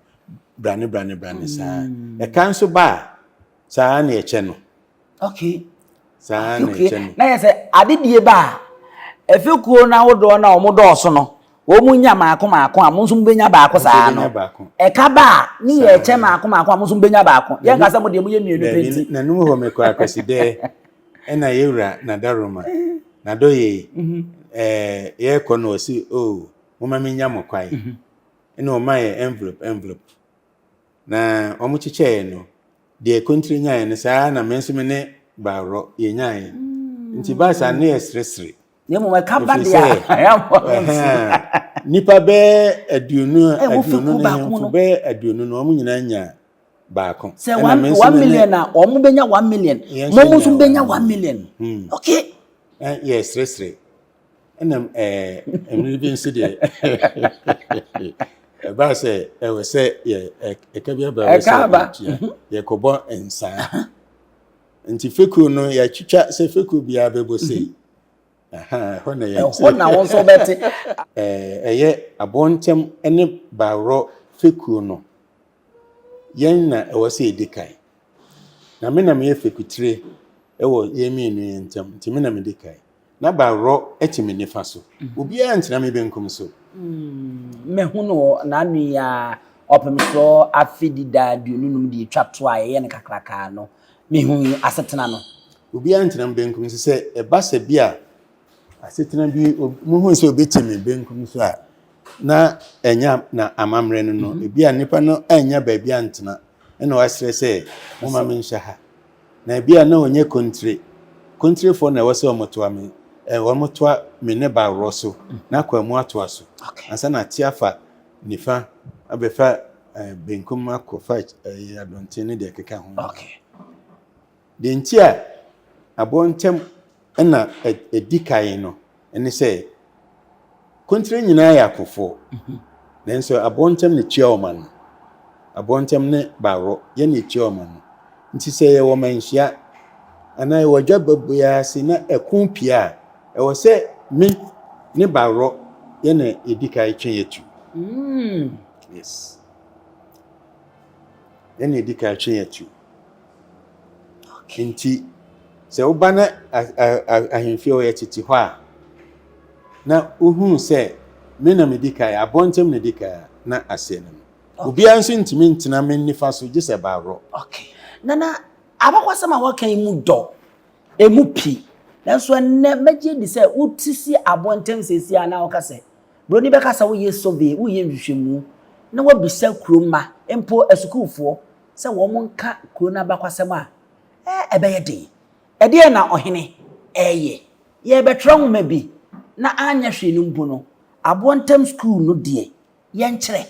brane, brane, brane saa. Ɛka nso ba a, saa na ɛkyɛ no. Okay. Saa na ɛkyɛ no. Na yɛ sɛ adedie ba a, efekuo no ahodoɔ no a wɔn dɔɔso no, wɔn nya maako maako a, mo nso mobɛnya baako saa no. Ɛka ba a, ne yɛ ɛkyɛ maako maako a, mo nso mobɛnya baako. Yɛn nka sɛ mo deɛ mo yɛ mmienu pɛ nti. Na num hɔ mekɔ akwasi dɛ. Ɛna yɛwura Nadaroma, Nadɔyɛ yi, ɛɛ yɛrekɔ no ɔsi, oh, momma menya mo kwan. Ɛna ɔma yɛ envelope envelope. Na wɔn kyekyɛɛ no, deɛ Kontire nyaeɛ no, saa na me nso me ne Baworɔ yɛnyaeɛ. Nti baa saa ne yɛ seresere. Na mmom ɛka ba deɛ a, nnipa bɛyɛ 20 20 ne hemfo bɛyɛ 20 no, wɔn nyinaa nya baako. Sɛ 1 million a, wɔn bɛnya 1 million, mo mo nso bɛnya 1 million. Okay. Yɛ seresere. Ɛna mmiri bi nso deɛ, ɛbaa sɛ ɛwɔ sɛ yɛ ɛka bi aba, ɛwɔ sɛ yɛtua, yɛkɔbɔ nsaa. Nti fekuo no yɛatwitwa sɛ fekuo biara bɛbɔ sei. Ɛhɔ na yɛ. Ɛhɔ na wɔn nso bɛte. Ɛyɛ Abɔntɛm ne Baworɔ fekuo no, yɛn na ɛwɔ sɛ yɛdi kan. Na me na meyɛ fekutire wɔ yɛn mmienu yɛn ntam, nti me na medi kan. Na Baworɔ te me nifa so. Obiara ntena me benkum so. Mɛhu no n'ano yi a, ɔpem so afe dida 25 deɛ etwa to a yɛyɛ no kakrakaa no, mehu asetena no. Obiara ntena me benkum so. Sɛ ɛba sɛ bi a asetena bi muhu sɛ obi te me benkum so a, na ɛnya na amammerɛ no, ebi a nipa no anya baabi antena ɛna wasrɛ sɛ moma me nhyɛ ha. Na ebi a na ɔnyɛ Kontire. Kontirefoɔ na ɛwɔ sɛ wɔtoa me, wɔtoa me ne Baworɔ so na akɔ mu atoa so. Ansa na ate afa nifa abɛfa benkum akɔfa Adɔnten ne deɛ ɛkeka ho. Deɛ nti a Abɔntɛm na ɛdi kan no ne sɛ Kontire nyinaa yɛ akofoɔ. Nanso Abɔntɛm na tua wɔn ano. Abɔntɛm ne Baworɔ, yɛn na etua wɔn ano. Nti sɛ yɛwɔ manhyia anaa yɛwɔ adwaba biara ase na ɛko pie a, ɛwɔ sɛ me ne Baworɔ yɛn na yɛdi kan twe yɛtu. Yes. Yɛn na yɛdi kan twe yɛtu. Nti sɛ woba na ahemfie hɔ yɛtete hɔ a, na wohunu sɛ me na medi kan, Abɔntɛm na di kan a, na aseɛ no no. Obiara nso ntumi ntena me nifa so gye sɛ Baworɔ. Okay. Nana, abakɔsɛm a wɔka yi mu dɔ, emu pi. Nanso ɛnnɛ mɛgye di sɛ wote si Abɔntɛm seesie a na woka sɛ, Buroni bɛka sɛ woyɛ survey, woyɛ nhwehwɛmu, na woabisa kuro mma, mpo asukuufoɔ, sɛ wɔn nka kuro no abakwasɛm a, ɛbɛyɛ den. Ɛdeɛn na ɔhene reyɛ? Yɛrebɛtwerɛ nwoma bi na anyɛ hwee no mpo no, Aboɔntɛm sukuu no deɛ, yɛnkyerɛ.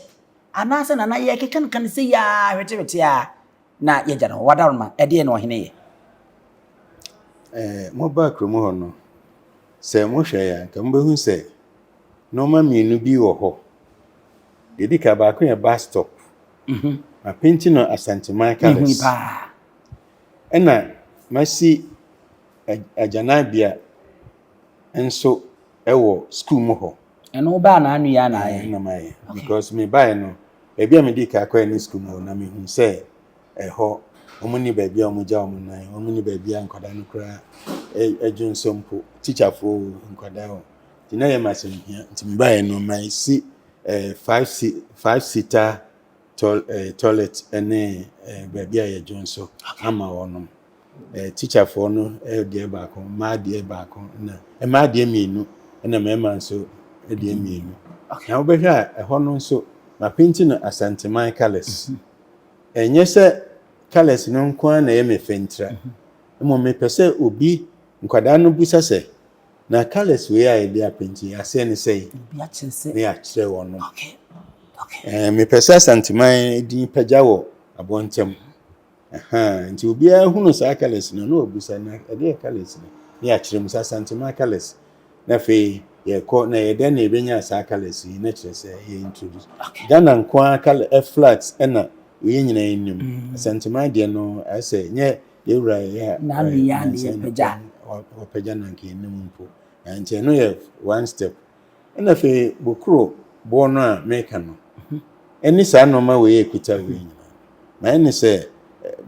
Anaasɛ Nana yɛrekeka no sei ara hwetehwete ara na yɛagya no hɔ. Wadaroma, ɛdeɛn na ɔhene yɛ? Ɛɛ, mobaa kurom hɔ no, sɛ mohwɛ a, anka mobɛhu sɛ nneɛma mmienu bi wɔ hɔ. Deɛ ɛdi kan, baako yɛ bus stop. Mapenti no Asanteman colours. Ɛna masi agyananbea nso wɔ school mu hɔ. Ɛno wobaa n'ano yi ana ayɛ? Na mayɛ. Because mebaeɛ no, baabi a medi kan kɔɛ ne school mu hɔ na mehu sɛ ɛhɔ wɔn ni baabi a wɔgya wɔn nan, wɔn ni baabi a nkwadaa no koraa adwo nso mpo, teacherfoɔ nkwadaa o. Nti na yɛ ma asɛm hia. Nti mebaeɛ no, masi five seater toilet ne baabi a yɛdwo nso ama wɔnom. Teacherfoɔ no deɛ baako, mmaa deɛ baako, na mmaa deɛ mmienu, ɛna mmarima nso deɛ mmienu. Na wobɛhwɛ a ɛhɔ no nso, mapenti no Asanteman colours. Ɛnyɛ sɛ colours no nko ara na ɛyɛ me fɛ ntira. Mmom mepɛ sɛ obi, nkwadaa no bisa sɛ, na colours wei a yɛde apenti aseɛ ne sɛn? Na yɛakyerɛ wɔn. Mepɛ sɛ Asanteman din pagya wɔ abɔntɛm. Nti obiara hunu saa colours no na wabisa na ɛdeɛ colours no, na yɛakyerɛ mu sɛ Asanteman colours. Na afei yɛkɔ na yɛdɛn na yɛbɛnya saa colours yi, na kyerɛ sɛ yɛ introduce. Ghana nko ara colour flags ɛna yɛn nyinaa nim. Asanteman deɛ no ayɛ sɛ nyɛ yɛwura yɛ a wɔpagya na nka yɛnim mpo. Nti ɛno yɛ one step. Ɛna afei Bokuro boɔ no a meka no, ɛne saa nneɛma wei a ɛkuta wei nyinaa. Ma ɛne sɛ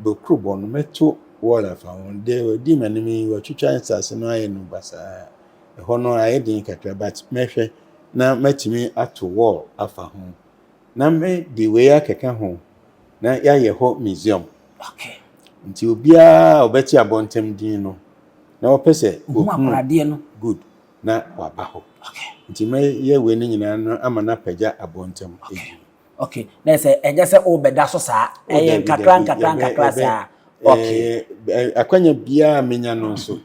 Bokuro boɔ no mɛto wall afa ho. Deɛ ɔdi m'anim yi wɔatwitwa nsase no ayɛ no basaa. Ɛhɔ no ayɛ den kakra but mɛhwɛ na mɛtumi ato wall afa ho. Na mede wei akeka ho na yɛayɛ hɔ museum. Nti obiara a ɔbɛte Abɔntɛm din no, na wɔpɛ sɛ Ohun wɔhunu akoradeɛ no. Good, na waba hɔ. Okay. Nti mɛyɛ wei no nyinaa no ama no apagya aboɔ ntam Okay. adi. Okay. Na sɛ ɛnyɛ sɛ wobɛda so saa. Oh, Ɛyɛ dabi, nkakra dabi. nkakra Yɛbɛ nkakra yɛbɛ saa. Okay. ɛɛ akwanya biara a menya no nso,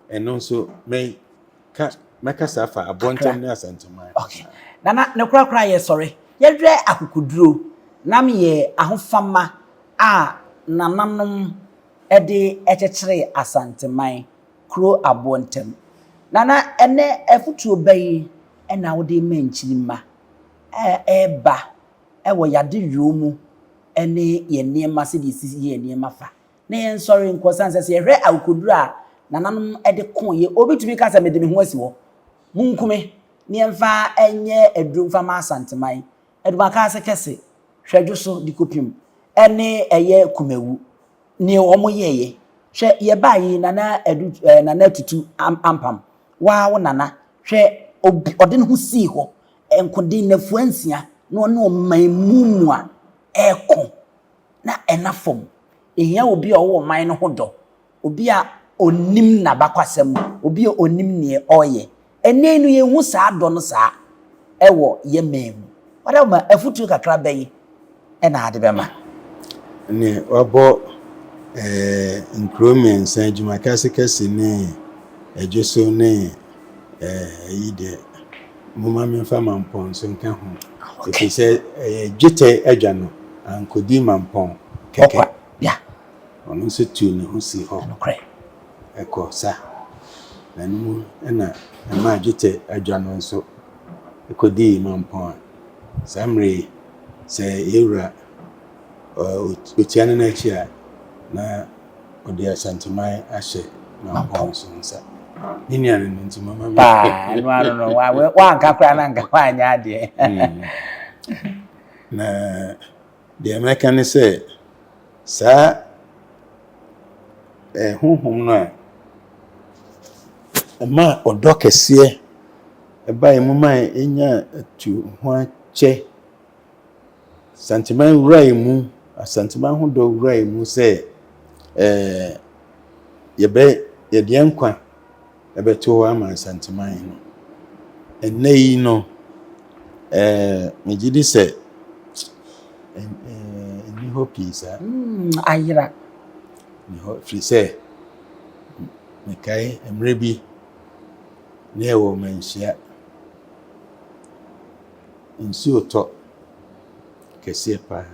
ɛno nso mɛka mɛkasa afa aboɔ Kakra. ntam ne Asanteman. Okay. Nana, ne korakora yɛ sɔre. Yɛhwɛ akokoduro nam yɛ ahofama a nananom de kyekyeree Asanteman kuro aboɔ ntam. Nana, ɛnɛ afutuo bɛn na wode ma nkyirimma a ɛreba wɔ yɛadeyɔɔ mu ne yɛn nneɛma sɛdeɛ yɛsi yɛ yɛn nneɛma fa na yɛnsɔre nkɔ sane sɛ sɛ yɛhwɛ akokoduro a nananom de koeɛ, obi tumi ka sɛ mede me ho asi hɔ, monku me na yɛmfa nyɛ aduro mfa ma Asanteman, Adumakase kɛse, Hwɛdwo so de kɔpem ne ɛyɛ Kumawu, neɛ wɔn yɛeɛ. Hwɛ yɛbaa yi Nana Adu eh, Nana Tutu Ampam, waa wo Nana, hwɛ obi ɔde ne ho sii hɔ, nkoden nnafua nsia na ɔne ɔman mu mu a ɛreko na ɛna fam. Ɛhia obi a ɔwɔ ɔman no ho dɔ, obi a ɔnim n'abakwasɛm, obi a ɔnim neɛ ɔreyɛ. Ɛnnɛ yi no yɛnhu saa dɔ no saa wɔ yɛn man mu. Wadawoma, afutuo kakra bɛn na ade bɛma? Ɛnneɛ wabɔ eh, nkuro mmiɛnsa, Adwumakase kɛse ne Adwoso ne eh, ayi deɛ, momma memfa Mampɔn nso nka ho. Ɛfiri sɛ ɛyɛ dwetɛ adwa no, ankɔdi Mampɔn kɛkɛ. Ɔkwa, ya. Ɔno nso tuu ne ho sii hɔ Nokorɛ. kɔɔ sa. Na ɛno mu na ɛmaa dwetɛ adwa no nso kɔdii Mampɔn a saa mmerɛ yi sɛ yɛn wura ɔtia no n'akyi a na ɔde Asanteman ahyɛ Mampɔn nso nsa. Ne nua no no nti mama me. Paa, ɛno ano no, wanka koraa na nka wanyɛ adeɛ. Na deɛ mɛka ne sɛ saa honhom no a ɛma ɔdɔ kɛseɛ ɛbaeɛ mu ma yɛnya atu ho akyɛ Asanteman wurae mu, Asanteman ho dɔ wurae mu sɛ ɛɛ yɛbɛ yɛde yɛn nkwa ɛbɛto hɔ ama Asanteman no. Ɛnnɛ yi no, ɛɛ megye di sɛ ɛnni hɔ pii saa. Ayera. Nni hɔ firi sɛ mekae mmerɛ bi na yɛwɔ manhyia. Nsuo tɔ kɛseɛ paa.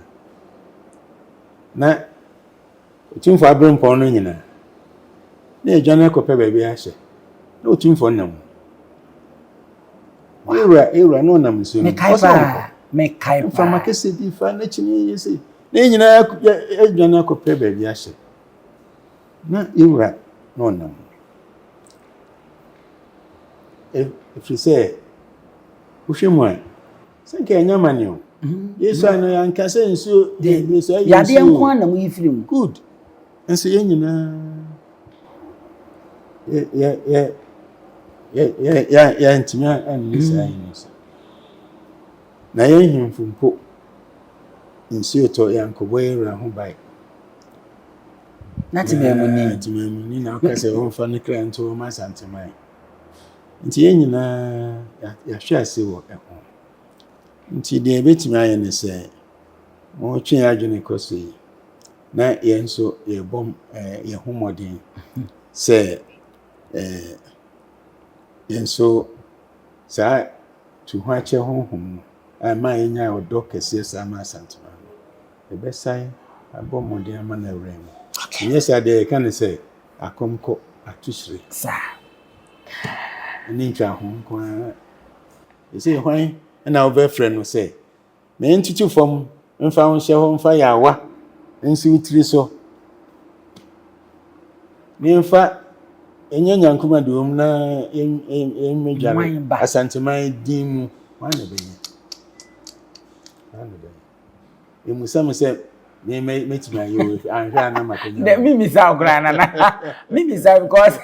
Na Otumfoɔ aberempɔn no nyinaa, na yɛdwane akɔpɛ baabi ahyɛ. Na Otumfoɔ nam mu. Ewura, ewura, na ɔnam nsuo no mu. Mekae Ɔsɛ ɔnkɔ. paa. Mekae Mframa paa. kɛseɛ bi fa n'akyi ne yɛ sei. Na yɛn nyinaa adwane akɔpɛ baabi ahyɛ. Na ewura na ɔnam mu. Ɛfiri sɛ, wohwɛ mu a, sɛ nka yɛnyɛ amane o. Yesu ano yɛanka sɛ nsuo, Yesu ayɛ Yadeɛ nsuo nko o. ara na moyi firi mu. Good. Nso yɛn nyinaa yɛ yɛ yɛ yɛ yɛ yɛ yɛntumi anni saa yi no so. Na yɛn hemfo mpo, nsuo tɔ yɛankɔbɔ yɛn wura ho ban. Na temamuni. Na temamuni na ɔka sɛ ɔmfa ne kra nto hɔ ma Asanteman. Nti yɛn nyinaa yɛahwe ase wɔ ɛho. Nti deɛ yɛbɛtumi ayɛ ne sɛ, wɔtwe yɛn adwene kɔ so yi, na yɛn nso yɛbɔ yɛn ho mmɔden sɛ yɛn nso saa tuhoakyɛ honhom no a ɛma yɛnya ɔdɔ kɛseɛ saa ma Asanteman no, yɛbɛsan abɔ mmɔden ama no awura mu. Ɛnyɛ saa deɛ yɛka ne sɛ akɔmkɔ atuhyire. Saa. Ne ntwaho nko ara. Ɛsɛ hwan na wobɛfrɛ no sɛ mentutu fam mfa wo nhyɛ hɔ mfa yaawa nsi wo tiri so memfa ɛnyɛ nyankoma de wɔm na yɛmmɛdware Hwan ba? Asanteman din mu. Hwan na ɛbɛyɛ? Hwan na ɛbɛyɛ? Ɛmusa me sɛ me mɛtumi ayɛ o, anhwɛ a na makɔnya. Dɛ mimisa wo koraa nana. Mimisa because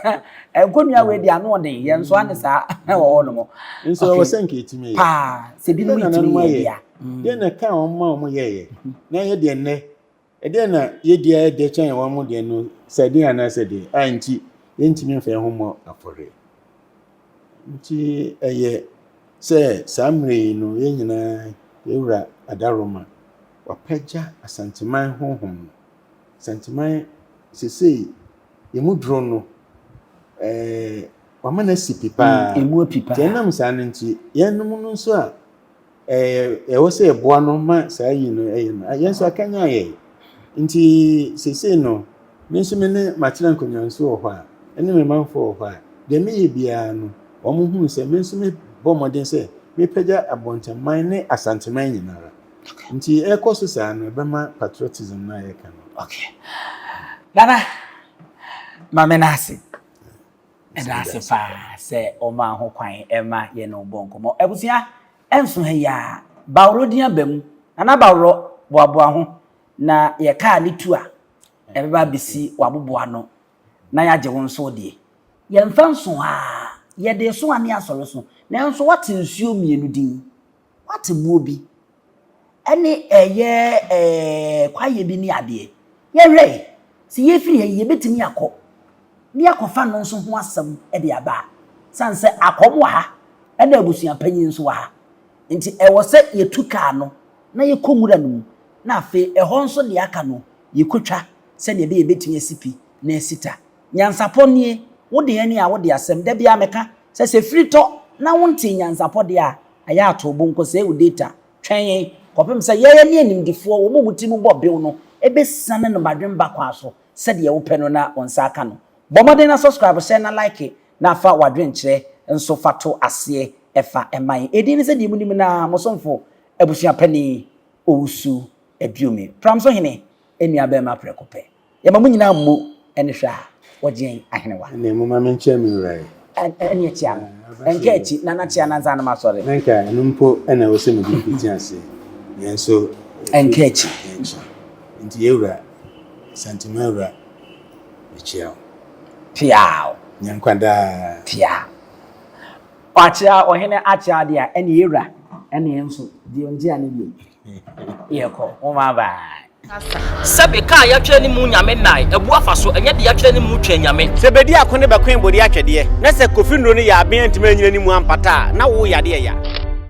nkonnwa wei de ano ɔden yɛn nso ane saa wɔ hɔ nom. Nso ɛwɔ sɛ nka ɛtumi yɛ. Paa sɛ binom Deɛ tumi nananom yɛ ayɛ. bia. Deɛ na ɛka wɔn ma wɔn yɛɛyɛ. Na yɛ deɛ nnɛ, ɛdeɛ na yɛdi a ɛdɛ kyɛn wɔn mo deɛ no, sɛ deɛ anaasɛ deɛ a nti. Yɛntumi mfa yɛn ho mmɔ afɔreɛ. Nti ɛyɛ sɛ saa mmerɛ yi no yɛn nyinaa yɛn wura Adaroma wapagya Asanteman honhom no. Asanteman sesei yɛn mu duro no ɛɛ wama no asi pi paa. Emu api paa. Nti ɛnam saa no nti yɛnom no nso a ɛɛ ɛwɔ sɛ yɛboa no ma saa yi no ɛyɛ no yɛn nso akanyan yɛn. Nti sesei no me nso me ne matena nkonnwa nso wɔ hɔ a ɛne me manfoɔ wɔ hɔ a deɛ meyɛ biara no wɔn hunu sɛ me nso mebɔ mmɔden sɛ mepagya Abɔntenman ne Asanteman nyinara. Nti ɛkɔ so saa no ɛbɛma patriotism no a yɛka no. Okay. Nana, ma me n'ase. Ɛda ase paa sɛ ɔmaa ho kwan ɛma yɛne wo bɔ nkɔmmɔ. Abusua, ɛnso ha yi ara, Baworo din aba mu. Nana Baworo, boaboa ho na yɛ kaa ne tu a, ɛbɛba abɛsi w'aboboano na yɛagye wo nso wo deɛ. Yɛmfa nso ha ara, yɛde so ane asɔre so, nanso woate nsuo mmienu din. Woate boɔ bi ɛne ɛyɛ ɛɛ kwaeɛ bi ne adeɛ. Yɛhwɛ yi, sɛ yɛfiri ha yi yɛbɛtumi akɔ ne yɛakɔfa no nso ho asɛm de aba a, sane sɛ akɔm wɔ ha ɛna abusua panyin nso wɔ ha. Nti ɛwɔ sɛ yɛtu kaa no na yɛkɔ nwura no mu na afei ɛhɔ nso deɛ aka no yɛkɔtwa sɛdeɛ ɛbɛyɛ yɛbɛtumi asi pi na asi ta. Nyansapɔ nie, wo deɛ ne a wode asɛm, da biara meka sɛ sɛ firi tɔ na wontee nyansapɔ deɛ a, ayɛ ato wo bo nkɔsɛe wo data, twɛn yɛn kɔpem sɛ yɛn ne animdefoɔ, wɔn a wɔn tirim bɔ bew no bɛsiane no badwemba kwan so sɛdeɛ wopɛ no na wo nsa aka no. Bɔ mmɔden na subscribe, hyɛ na like na fa w'adwenkyerɛ nso fa to aseɛ fa ma yɛn. Edin ne sɛdeɛ monim no ara, mo somfo, abusua panin Owusu Aduomi, Pramso Hene nuabarima prɛko pɛ. Yɛma mo nyinaa mmo ne hwɛ a wɔgye yɛn ahenewa. Ɛnneɛ momma menkyea me wura yi. Ɛnneɛ kyea no. Ɛnka akyi, Nana kyea no ansa na masɔre. Na nka ɛno mpo na ɛwɔ sɛ mede fiti ase, nanso. Ɛnka akyi. Ɛnka akyi. Nti yɛn wura, Asantuma wura, mekyea wo. Peaw. Nya nkwa daa. Peaw. Wakyea, ɔhene akyea deɛ a, ɛnneɛ yɛn wura, ɛnneɛ nso, deɛ ɔnkyea no bio. Yɛkɔ, momma bye. Sɛbe ka a yɛatwerɛ ne mu Nyame nnae, abu afa so, ɛnyɛ deɛ yɛatwerɛ ne mu Twɛn Nyame. Sɛ bedi ako ne bɛkoe bode atwɛdeɛ, na sɛ Kofi nnuro no yɛ aben antumi anyina ne mu ampata a, na wo yadeɛ ya.